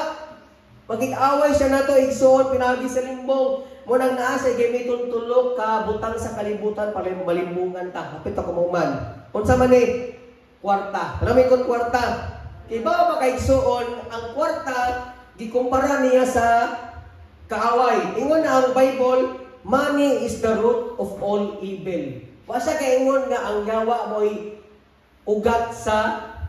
Magig-away siya nato, igsoon, pinaagi sa limbong. Mo nang naa sa gamiton tulo ka butang sa kalibutan para malimbungan ta. Hapit ako mahuman. Unsa man ni? Kwarta. Ano kon kwarta? Kay ba makaigsoon, ang kwarta gikumpara niya sa kaaway. Ingon na ang Bible, "Money is the root of all evil." Wa siya kaingon nga ang yawa mo'y ugat sa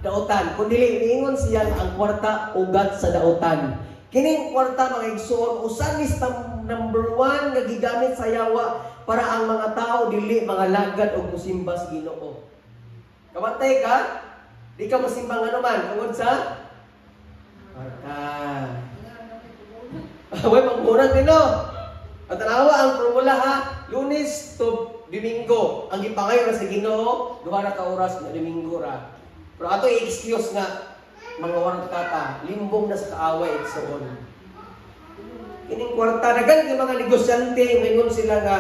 dautan. Kun dili niingon siya nga ang kwarta ugat sa dautan. Kining kwarta, mga igsoon, usa ni sa number one nga gigamit sa yawa para ang mga tao dili mga lagad og musimba sa Ginoo. Kabantay ka? Di ka mosimba nga naman tungod sa kwarta. Way pangbunan din no. At tanawa ang formula ha, Lunes to Domingo. Ang gipangayo ra sa Ginoo, 2 ra ka oras na Domingo ra. Pero ato i-excuse nga mga warang tata, limbong na sa kaaway, igsoon. Kining kwarta, daghan kay mga negosyante, maingon sila nga,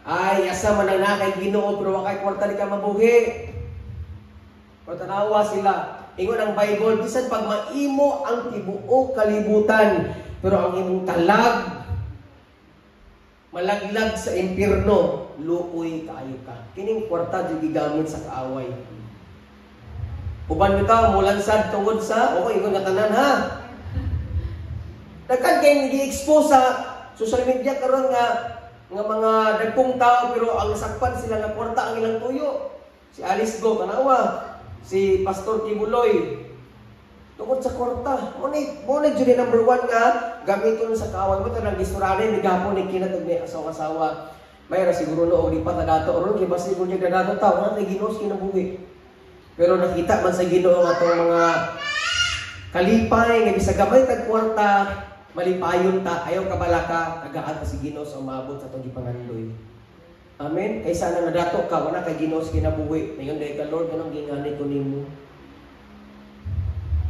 "Ay, asa man ang na kay Ginoo, pero wa kay kwarta di ka mabuhi." Pero tanawa sila, ingon ang Bible, bisan pag maimo ang tibuok kalibutan, pero ang imong kalag malaglag sa impierno, luoy kaayo ka. Kining kwarta jud gigamit sa kaaway. Uban bitaw mulansad tungod sa, okay, ingon nga tanan ha. Daghan kay gi-expose sa social media karon nga nga mga dagkong tao pero ang sakpan sila nga kwarta ang ilang tuyo. Si Alice Guo, tanawa, si Pastor Quiboloy tungod sa kwarta. Mo ni jud number one nga gamiton sa kaaway mo tanang gisurani ni gapon ni kinat og may asawa-asawa. May ra siguro no og di pa ta dato ron kay basi kung niya dato ta wala tay Ginoo sa kinabuhi. Pero nakita man sa Ginoo ang atong mga kalipay nga bisag gamay tag kwarta, malipayon ta, ayaw kabalaka, tagaan ta si Ginoo sa umabot sa atong gipangandoy. Amen. Kaysa na nadato ka, wala kay Ginoo sa kinabuhi. Ngayon dahil ka, "Lord, anong gingani ko nimo?"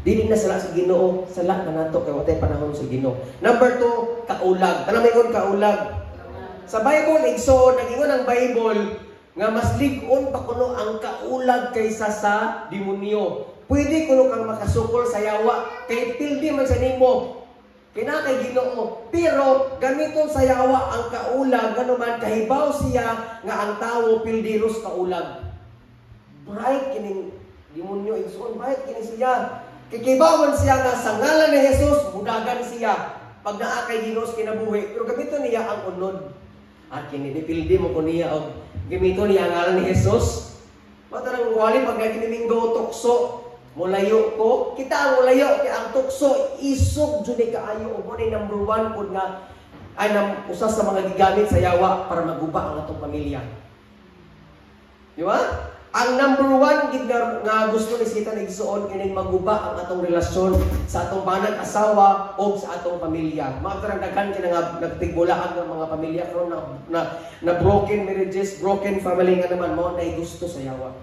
Dili na sala sa Ginoo, sala na nato kay watay panahon sa Ginoo. Number two, kaulag. Tanang ingon kaulag. Sa Bible, igsoon, nag-ingon ang Bible nga mas lig-on pa kuno ang kaulag kaysa sa demonyo. Pwede kuno kang makasukol sa yawa kay pildi man sa nimo. Kina kay Ginoo. Pero gamiton sa yawa ang kaulag ganuman kahibaw siya nga ang tawo pildiros kaulag. Bright kining demonyo, igsoon, bright kini siya. Kay kibawan siya nga sa ngalan ni Jesus budagan siya pag naa kay Ginoo sa kinabuhi. Pero gamiton niya ang unod. At kini di pildi mo ko niya og gamiton niya ang ngalan ni Jesus. Matarang wali pag naging tukso, mulayo ko, kita ang mulayo kay ang tukso isog jud ni kaayo ug mo ni number one pud nga Ay usa sa mga gigamit sa yawa para maguba ang atong pamilya. Di ba? Ang number one gid nga gusto ni Satan, igsuon, kining maguba ang atong relasyon sa atong banag asawa o sa atong pamilya. Mga karang daghan kina nga nagtigbulaan ng mga pamilya karon na broken marriages, broken family, nga naman mao na gusto sa yawa.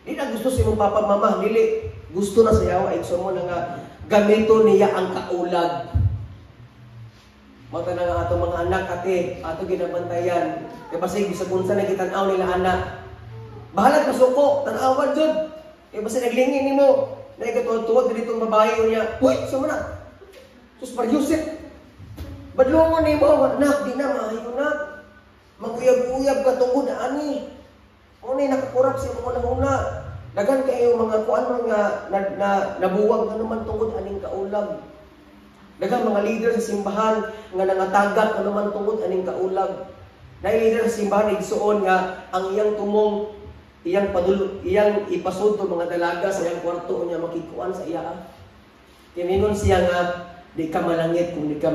Di na gusto sa imong papa, mama, dili gusto na sa yawa, igsuon mo na nga gamito niya ang kaulag. Mao na nga atong mga anak, ate, ato ginabantayan. Kay basig bisag unsa na gitan-aw nila anak, bahalag masuko, tan-awan jud. Kay basta naglingin nimo, naigatuwad-tuwad ditong babae niya. Uy, sa na? Sus Maryusip. Badlongon nimo, anak, di na maayo na. Maguyab-uyab ka tungod ani. Mo ni nakakurap sa imong hunahuna. Daghan kayo mga kuan nga na, na, nabuwag nga naman tungod aning kaulag. Daghang mga leader sa simbahan nga nangatagak nga naman tungod aning kaulag. Naay leader sa simbahan, igsuon, nga ang iyang tumong iyang padulo, iyang ipasudto mga dalaga sa iyang kwarto niya makikuan sa iya. Kiningon siya nga di ka malangit kung di ka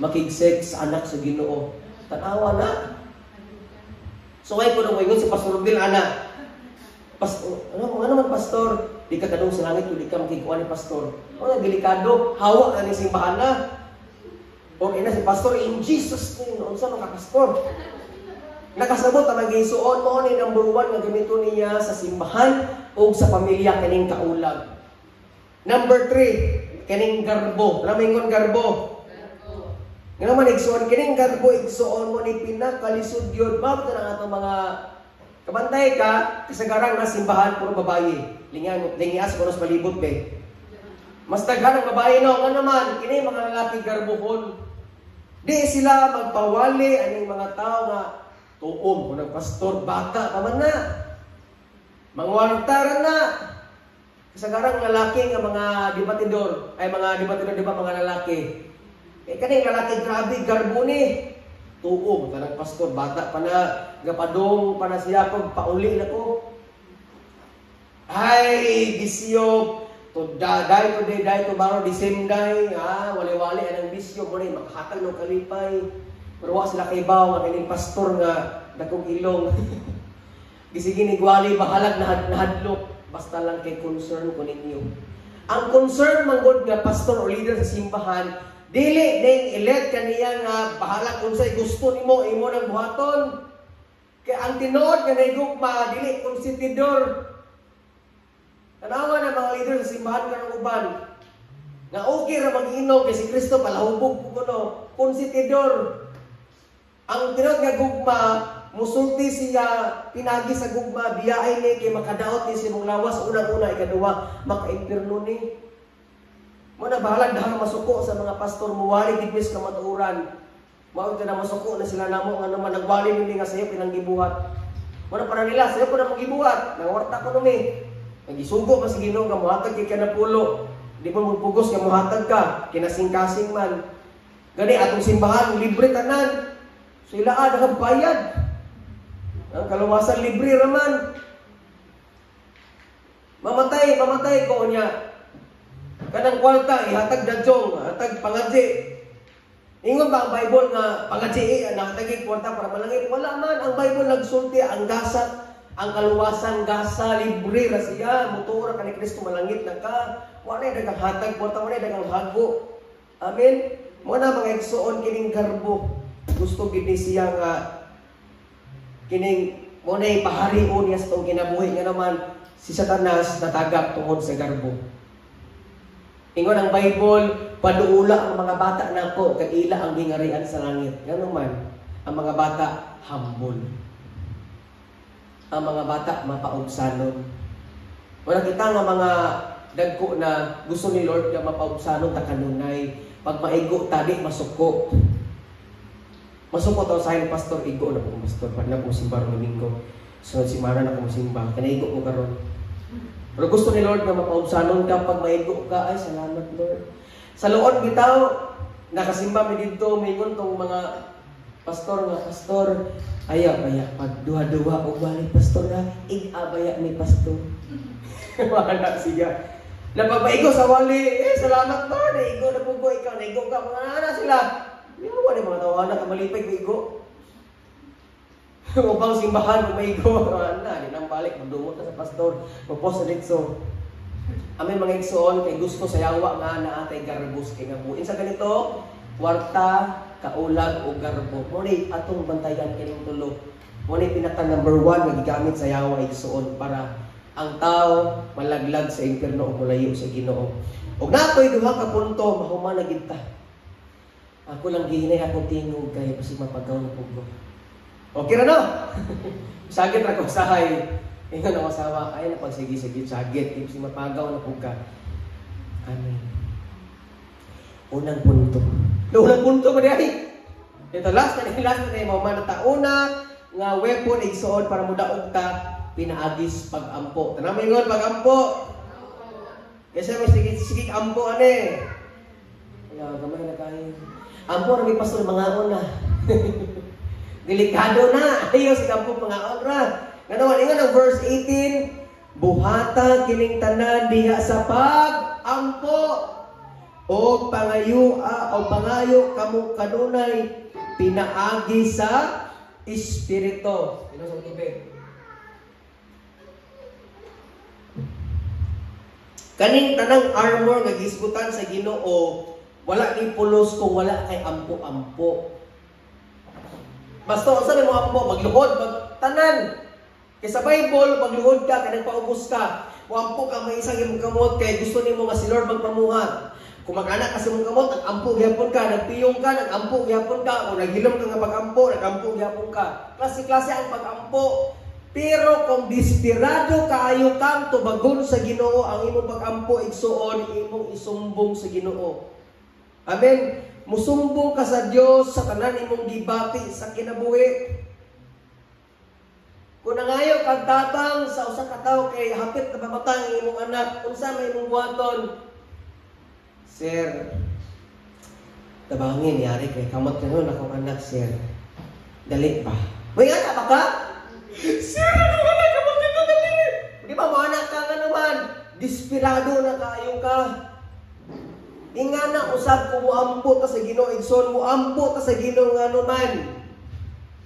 makig-sex sa anak sa Ginoo. Tanawa na. So ay ko nang ingon si Pastor Bill ana. Ano ano man, pastor, di ka kadung sa langit kung di ka makikuan ni pastor. Ano, delikado, hawa na ni simbahan na. O ina si pastor in Jesus name, unsa man ka, pastor? Nakasabot ang magisuon mo ni number one nga gamito niya sa simbahan o sa pamilya, kaning kaulag. Number three, kaning garbo. Ano mingon garbo? Nga naman, igsuon, kining garbo, igsuon, mo ni pinakalisod yun. Bakit na ang atong mga kabantay ka, kasagaran na simbahan, puro babae. Lingan, lingias ko sa palibot be. Mas daghan ang babae, no? Nga naman, kini mga lalaki garbohon. Di sila magpawali aning mga tao nga tuom kung nagpastor, bata pa man na. Mangwarta na. Kasagarang lalaki nga mga debatidor, ay mga debatidor, di ba mga lalaki? Eh kaning lalaki grabe garbo ni. Tuom tanang pastor, bata pa na, gapadong pa na siya pag pauli na ko. Ay, bisyo, to da, die today, die tomorrow, the same day, ah, wali-wali anang bisyo mo ni makahatag ng kalipay. Pero wa sila kay baw nga kining pastor nga dakong ilong. Gisige nigwali, bahalag na nahadlok, basta lang kay concern ko ninyo. Ang concern manggod nga pastor o leader sa simbahan, dili ning elect kaniya nga bahala kung unsay gusto nimo imo nang buhaton. Kay ang tinuod nga naigugma dili konsentidor. Tanawa na mga leader sa simbahan karong uban. Nga okay ra mag-inom kay si Kristo palahubog ko kuno. Konsentidor. Ang tinuod nga gugma, musulti siya pinagi sa gugma, biyaay ni kay makadaot ni sa imong lawas unang-una, ikaduha maka-impierno ni. Mo na bahalag dahang masuko sa mga pastor, muwali gid mis kamatuoran. Mao na masuko na sila namo nga naman nagwali nini nga sayo pinanggibuhat. Mo na para nila sayo ko na mong nangwarta ko numi. Nagisugo pa sa Ginoo nga mohatag kay kanapulo. Di pa mo pugos nga mohatag ka, kinasing-kasing man. Gani atong simbahan libre tanan. Sila ah, nakabayad. Ang kaluwasan libre raman. Mamatay, mamatay ko niya. Kanang kwarta ihatag dadyong, hatag pangadji. Ingon ba ang Bible nga pangadji eh, nakatagig kwarta para malangit? Wala man. Ang Bible nagsulti ang gasa, ang kaluwasan gasa libre ra siya. Mutuo ra ka ni Kristo, malangit na ka. Wala na daghang hatag kwarta, wala na daghang hago. Amen. Mo na mga igsuon, kining garbo. Gusto gid ni siya nga kining mo na ipaharion niya sa itong kinabuhi, nga naman si Satanas natagak tungod sa garbo. Ingon ang Bible, paduula ang mga bata nako kay ila ang gingarian sa langit. Ngano man, ang mga bata humble. Ang mga bata mapaubsanon. Wala kita nga mga dagko na gusto ni Lord nga mapaubsanon ta kanunay. Pag maigo ta, di masuko. Masuko taw sa pastor, igo na po pastor, pag na po simba ron Domingo. Sunod simana na ko simba, kanaigo ko karon. Pero gusto ni Lord nga mapaubsanon ka pag maigo ka, ay salamat Lord. Sa luon bitaw, nakasimba mi didto, mingon tong mga pastor nga, "Pastor, ayaw baya pag duha-duha og balik, pastor na, ig-abaya ni pastor." Wala siya. Napapaigo sa wali, "Eh, salamat Lord, naigo na po ko, ikaw, naigo ka," mga ana sila. Yawa ni mga tawhana ka malipay igo. Upang simbahan kung maigo, na, di nang balik, magdumot na sa pastor, magpost na dito. Amen, mga igsoon, kay gusto sa yawa nga naa tay garbos kay nga. Sa ganito, kwarta, kaulag o garbo. Mo ni atong bantayan kining tulo. Mo ni pinaka number one nga gigamit sa yawa, igsoon, para ang tao malaglag sa impierno o mulayo sa Ginoo. Og natoy duha ka punto, mahuman na gid ta. Ako lang gihinay akong tingog kay basig mapagaw na pugo. Okay ra, no? Sagit ra ko sahay. Ingon ang asawa, ay na pagsige-sige sagit kay basig mapagaw na pug ka. Amen. Unang punto. Unang punto ko diay. Ito last na mo man ta una nga weapon, igsoon, para mudaog ta pinaagis pag-ampo. Tanan mo ingon, "Pag-ampo." Kasi may sige sige ampo ane. Kaya gamay na kayo. Ampo ra mi, pastor, mangaon na. Delikado na. Ayo sa ampo, mangaon ra. Ngano ingon ang verse 18, "Buhata kining tanan diha sa pag-ampo o pangayo o pangayo kamo kanunay pinaagi sa Espiritu." Inom sa tubig. Kaning tanang armor nga gisgutan sa Ginoo, wala ni pulos kung wala kay ampo-ampo. Basta unsa mo ampo, magluhod, magtanan. Kay sa Bible, magluhod ka kay nagpaubos ka. Muampo ka may isang imong kamot kay gusto nimo nga si Lord magpamuhat. Kung mag-anak ka sa imong kamot, nag-ampo gyapon ka, nagpiyong ka, nag-ampo gyapon ka, o naghilom ka nga pag-ampo, nag-ampo gyapon ka. Klase-klase ang pag-ampo. Pero kung desperado kaayo kang tubagon sa Ginoo ang imong pag-ampo, igsuon, imong isumbong sa Ginoo. Amen. Musumbong ka sa Dios sa tanan imong gibati sa kinabuhi. Kung nangayo kag tabang sa usa ka tawo kay hapit na mamatay ang imong anak, unsa may imong buhaton? "Sir, tabangin yari kay kamot kanon akong anak, sir. Dali ba?" May anak ba ka? "Sir, ano ka na kamot dito, dali." Di ba mo anak ka nga naman? Desperado na kaayo ka. Inga na usab ko muampo ta sa Ginoo, igsoon, muampo ta sa Ginoo nga man.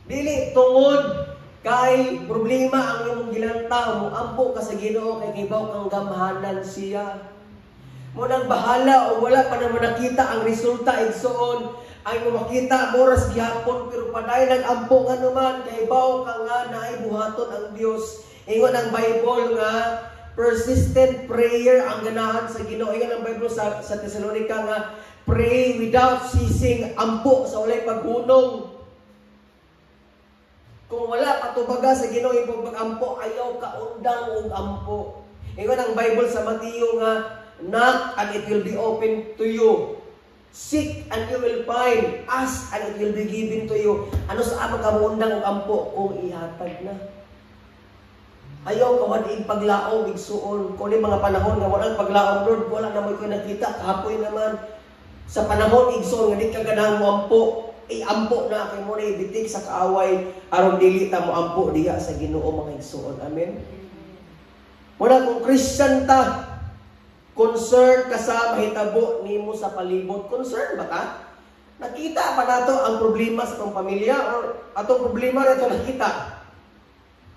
Dili tungod kay problema ang imong gilantaw, muampo ka sa Ginoo kay kibaw kang gamhanan siya. Mo nang bahala o wala pa naman nakita ang resulta, igsoon, ay mo makita moras gihapon, pero padayon ang ampo nga naman kay baw ka nga naay buhaton ang Dios. Ingon ang Bible nga persistent prayer ang ganahan sa Ginoo. Ingon ang Bible sa Thessalonica nga pray without ceasing, ampo sa walay paghunong. Kung wala patubaga sa Ginoo imong pag-ampo, ayaw kaundang og ampo. Ingon ang Bible sa Mateo nga knock and it will be open to you. Seek and you will find. Ask and it will be given to you. Ano sa ama ka moundang og ampo kung ihatag na? Ayaw ka wad paglaom, igsuon. Kung mga panahon nga walang paglaom, Lord, wala na mo ko nakita, kapoy naman. Sa panahon, igsuon, nga di ka ganahang mo ampo, iampo na kay mo na ibitik sa kaaway aron dili ta mo ampo diha sa Ginoo, mga igsuon. Amen. Wala kung Christian ta, concern ka sa mahitabo nimo sa palibot. Concern ba ka? Nakita pa nato ang problema sa atong pamilya or atong problema na ito nakita?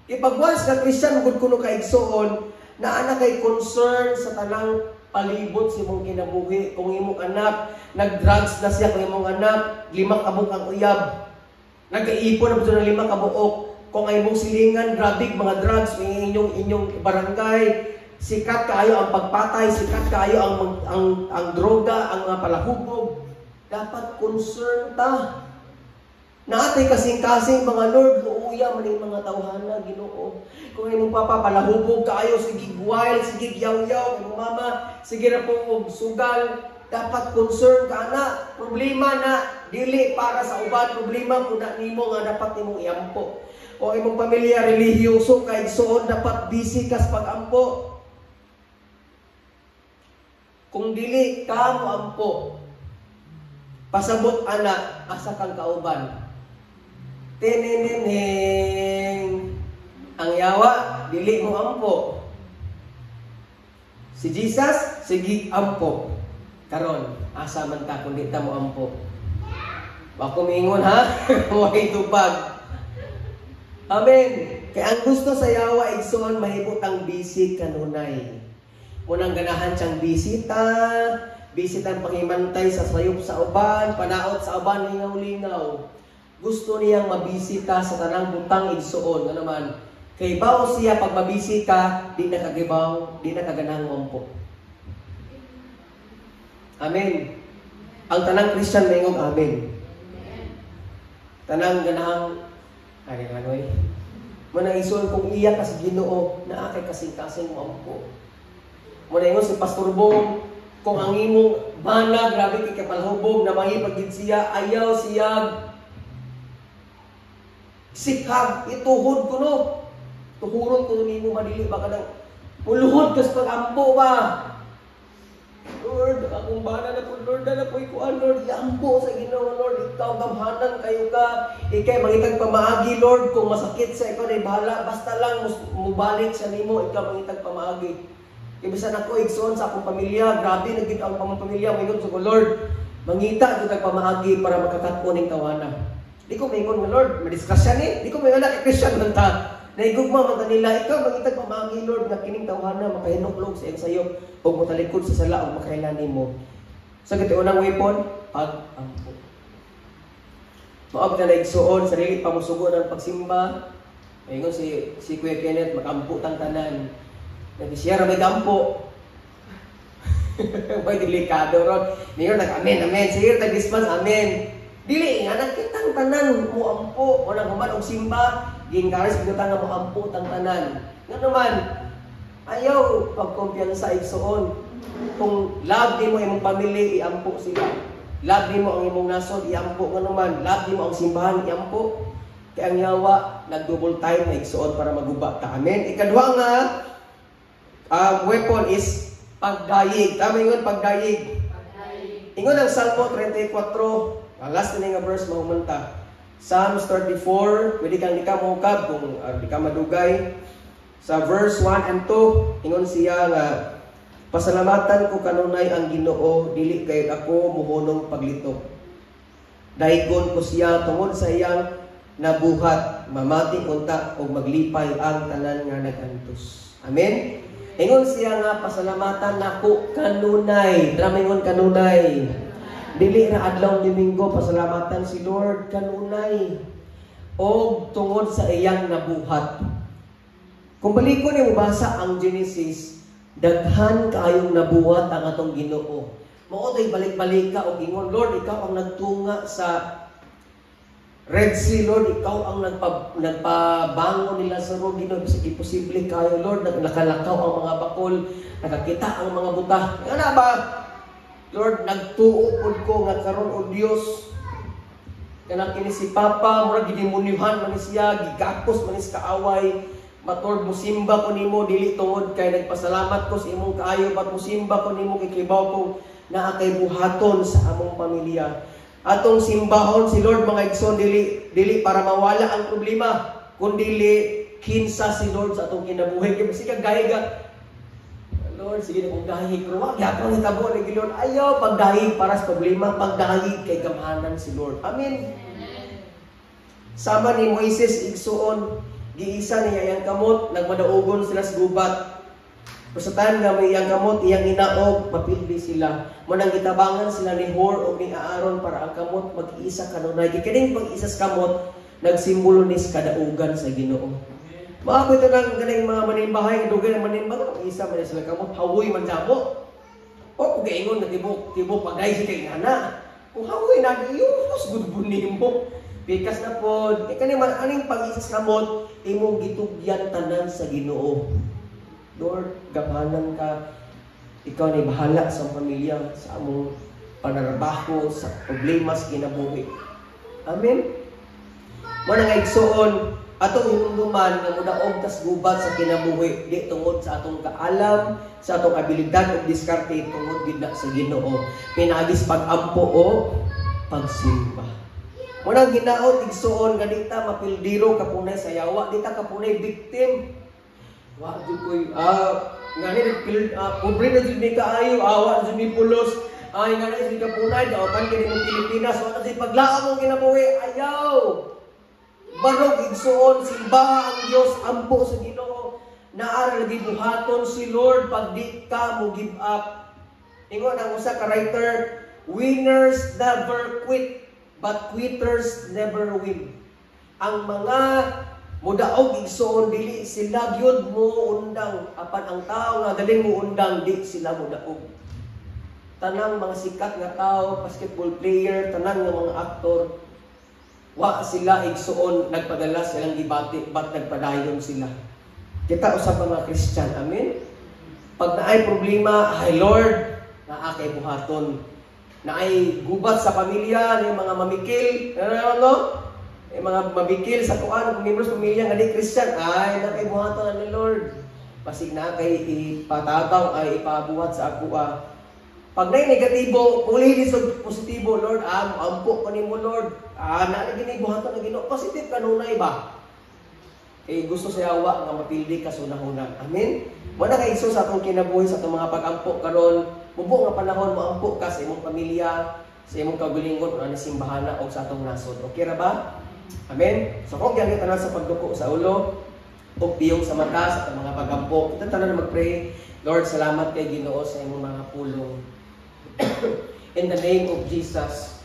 Ipag once na Christian gud kuno ka, igsuon, naa na kay concern sa tanang palibot sa imong kinabuhi. Kung imong anak nag-drugs na siya, kung imong anak lima ka buok ang uyab, nagaipon na ng 5 ka buok, kung ang imong silingan grabe mga drugs, may inyong inyong barangay sikat kaayo ang pagpatay, sikat kaayo ang droga, ang mga palahubog, dapat concern ta. Naatay kasing-kasing mga Lord, luuya man yung mga tawhana, Ginoo. Kung imong papa palahubog kaayo, sige wild, sige yaw-yaw, imong mama, sige ra po og sugal, dapat concern ka na. Problema na dili para sa uban, problema pud na nimo nga dapat nimong iampo. O imong pamilya relihiyoso kay igsuon, dapat busy ka sa pag-ampo. Kung dili ka mo ampo, pasabot ana asa kang kauban. Tininining. Ang yawa, dili mo ampo. Si Jesus, sige ampo. Karon, asa man ta kung di ta mo ampo? Bako mingon ha, way tubag. Amen. Kay ang gusto sa yawa, igsoon, mahibot ang busy kanunay. Munang ganahan siyang bisita, bisita ang pangimantay sa sayop sa uban, panaot sa uban, lingaw-lingaw. Gusto niyang mabisita sa tanang butang, igsoon. Ano man, kay bao siya pag mabisi ka, di na kagibaw, di na kaganahang mampo. Amen. Ang tanang Christian mayngog amen. Tanang ganahang ay ano eh. Muna isuon kung iya ka sa Ginoo, naa kay kasing-kasing mo ampo. Muna ingon si Pastor Bong, kung ang imong bana grabe kay kapalhubog na mangipag siya, ayaw siya sikhag, ituhod ko no. Tuhuron ko nimo madili ba ka nang muluhod kas pag-ampo ba? Lord, akong bana na po, Lord, na po ikuan, Lord, iampo sa Ginoo, Lord, ikaw gamhanan kayo ka, ikay mangitag pamaagi, Lord, kung masakit sa ikaw na bahala, basta lang mubalik sa nimo, ikaw mangitag pamaagi. Ibisan ako, igsoon sa akong pamilya, grabe na gid ang pamilya, mingon sa ko, Lord, mangita gid pamaagi para makakatko ning tawana. Di ko mingon nga, Lord, madisgrasya ni, di ko mingon na kay Christian man ta. Naigugma man ta nila, ikaw mangitag pamaagi, Lord, nga kining tawhana makahinuklog sa iyang sayop ug motalikod sa sala ug makaila nimo. Sa so, unang weapon, pag-ampo. Maog na naigsuon, sarili pa mosugo ng pagsimba. Ingon si Kuya Kenneth, makampo tang tanan. Nagsiya ra may gampo. May delikado ron. Ningon nag amen, amen. Sige, tag response, amen. Dili nga nagkitang tanan mo ampo, unang human og simba, gi-encourage gyud nga mo ampo tang tanan. Ngano man, ayaw pagkumpiyansa, igsuon. Kung love nimo imong pamilya, iampo sila. Love nimo ang imong nasod, iampo. Ngano man, love nimo ang simbahan, iampo. Kay ang yawa nag-double time na, igsuon, para maguba ta. Amen. Ikaduha nga weapon is pagdayig. Tama ingon pagdayig. Ingon ang Salmo 34, ang last na nga verse mahumanta. Psalms 34, pwede kang di ka mohukab kung di ka madugay. Sa verse 1 and 2, ingon siya nga, "Pasalamatan ko kanunay ang Ginoo, dili kay ako muhunong paglitok. Daygon ko siya tungod sa iyang nabuhat, mamati unta og maglipay ang tanan nga nagantos." Amen. Ingon siya nga pasalamatan nako kanunay. Tara, ingon kanunay. Dili na adlaw Domingo pasalamatan si Lord, kanunay. Og tungod sa iyang nabuhat. Kung balikon ni mobasa ang Genesis, daghan kaayong nabuhat ang atong Ginoo. Mao tay balik-balik ka og ingon, "Lord, ikaw ang nagtunga sa Red Sea, Lord, ikaw ang nagpabangon nila sa Lazaro, Ginoo, bisag imposible kayo, Lord, nakalakaw ang mga bakol, nakakita ang mga buta." Nga ba? "Lord, nagtuo pud ko nga karon o Dios, kanang kini si Papa, murag gidemonyohan man ni siya, gigakos man ni sa kaaway. But Lord, musimba ko nimo dili tungod kay nagpasalamat ko sa imong kaayo, but musimba ko nimo kay kibaw ko naa kay buhaton sa among pamilya." Atong simbahon si Lord, mga igsoon, dili dili para mawala ang problema, kundi kinsa si Lord sa atong kinabuhi. Kay bisig ka gahi ka, "Lord, sige na kong dahig, pero wa gyapon hitabo ni Lord." Ayaw pagdahig para sa problema, pagdahig kay gamhanan si Lord. Amen. Sama ni Moises, igsuon, giisa niya iyang kamot, nagmadaugon sila sa gubat. Pero sa time nga may iyang kamot, iyang inaog, mapildi sila. Munang gitabangan sila ni Hur o ni Aaron para ang kamot mag-isa kanunay. Kay kining pag-isa sa kamot, nagsimbolo ni sa kadaugan sa Ginoo. Mga ko ito ng ganing mga manimbahay, dugay ng manimba, isa man sila kamot, hawoy man jamo. O kung gaingon na tibok, tibok pagday si kay ngana. Kung hawoy na, iyos, good nimo. Pikas na pod. Kay kani man aning pag-isa sa kamot, imong gitugyan tanan sa Ginoo. Lord, gamhanan ka. Ikaw na bahala sa pamilya, sa among panarbaho, sa problema sa kinabuhi. Amen. Mo na nga, igsuon, atong hinumduman nga mudaog tas gubat sa kinabuhi di tungod sa atong kaalam, sa atong abilidad ug diskarte, tungod gid na sa Ginoo. Pinaagis pag-ampo o pagsimba. Mo nang hinaot, igsuon, nga di ta mapildiro kapunay sa yawa, di ta kapunay victim. Wa jud koy ngani nagpil pobre na jud ni kaayo, awa jud ni pulos. Ay, nga na si kapunay, daotan kini mong Pilipinas, wala si paglaom mong kinabuhi, ayaw! Barog igsuon, simbaha ang Dios, ampo sa Ginoo. Naa ra lagi buhaton si Lord pag di ka mo give up. Ingon ang usa ka writer, "Winners never quit, but quitters never win." Ang mga mudaog, igsuon, dili sila gyud mo undang, apan ang tao nga galing mo undang, di sila mudaog. Tanang mga sikat nga tao, basketball player, tanang nga mga aktor, wa sila, igsuon, nagpadala silang gibati, but nagpadayon sila. Kita usab mga Christian, amen? Pag naay problema, ay Lord, naa kay buhaton. Naay gubat sa pamilya, ni mga mamikil, ano no? Eh, mga mamikil sa kuan, members pamilya nga di Christian, ay naa kay buhaton ni Lord. Basig naa kay ipatabang ay ipabuhat sa ako ah. Pag naay negatibo, puli sa positibo, Lord, ampo ko nimo, Lord. Ah, naa lagi ni buhaton na Ginoo. Positive kanunay ba? Kay gusto sa yawa nga mapildi ka sa unahuna. Amen? Mo na kay sa atong kinabuhi, sa atong mga pag-ampo karon, mubo nga panahon moampo ka sa imong pamilya, sa imong kaugalingon, o simbahana o sa atong nasod. Okay ra ba? Amen? So kung gyud tanan sa pagduko sa ulo o piyong sa mata sa atong mga pag-ampo, kita tanan mag-pray. Lord, salamat kay Ginoo sa imong mga pulong. In the name of Jesus,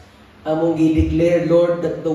among gi-declare, Lord, that the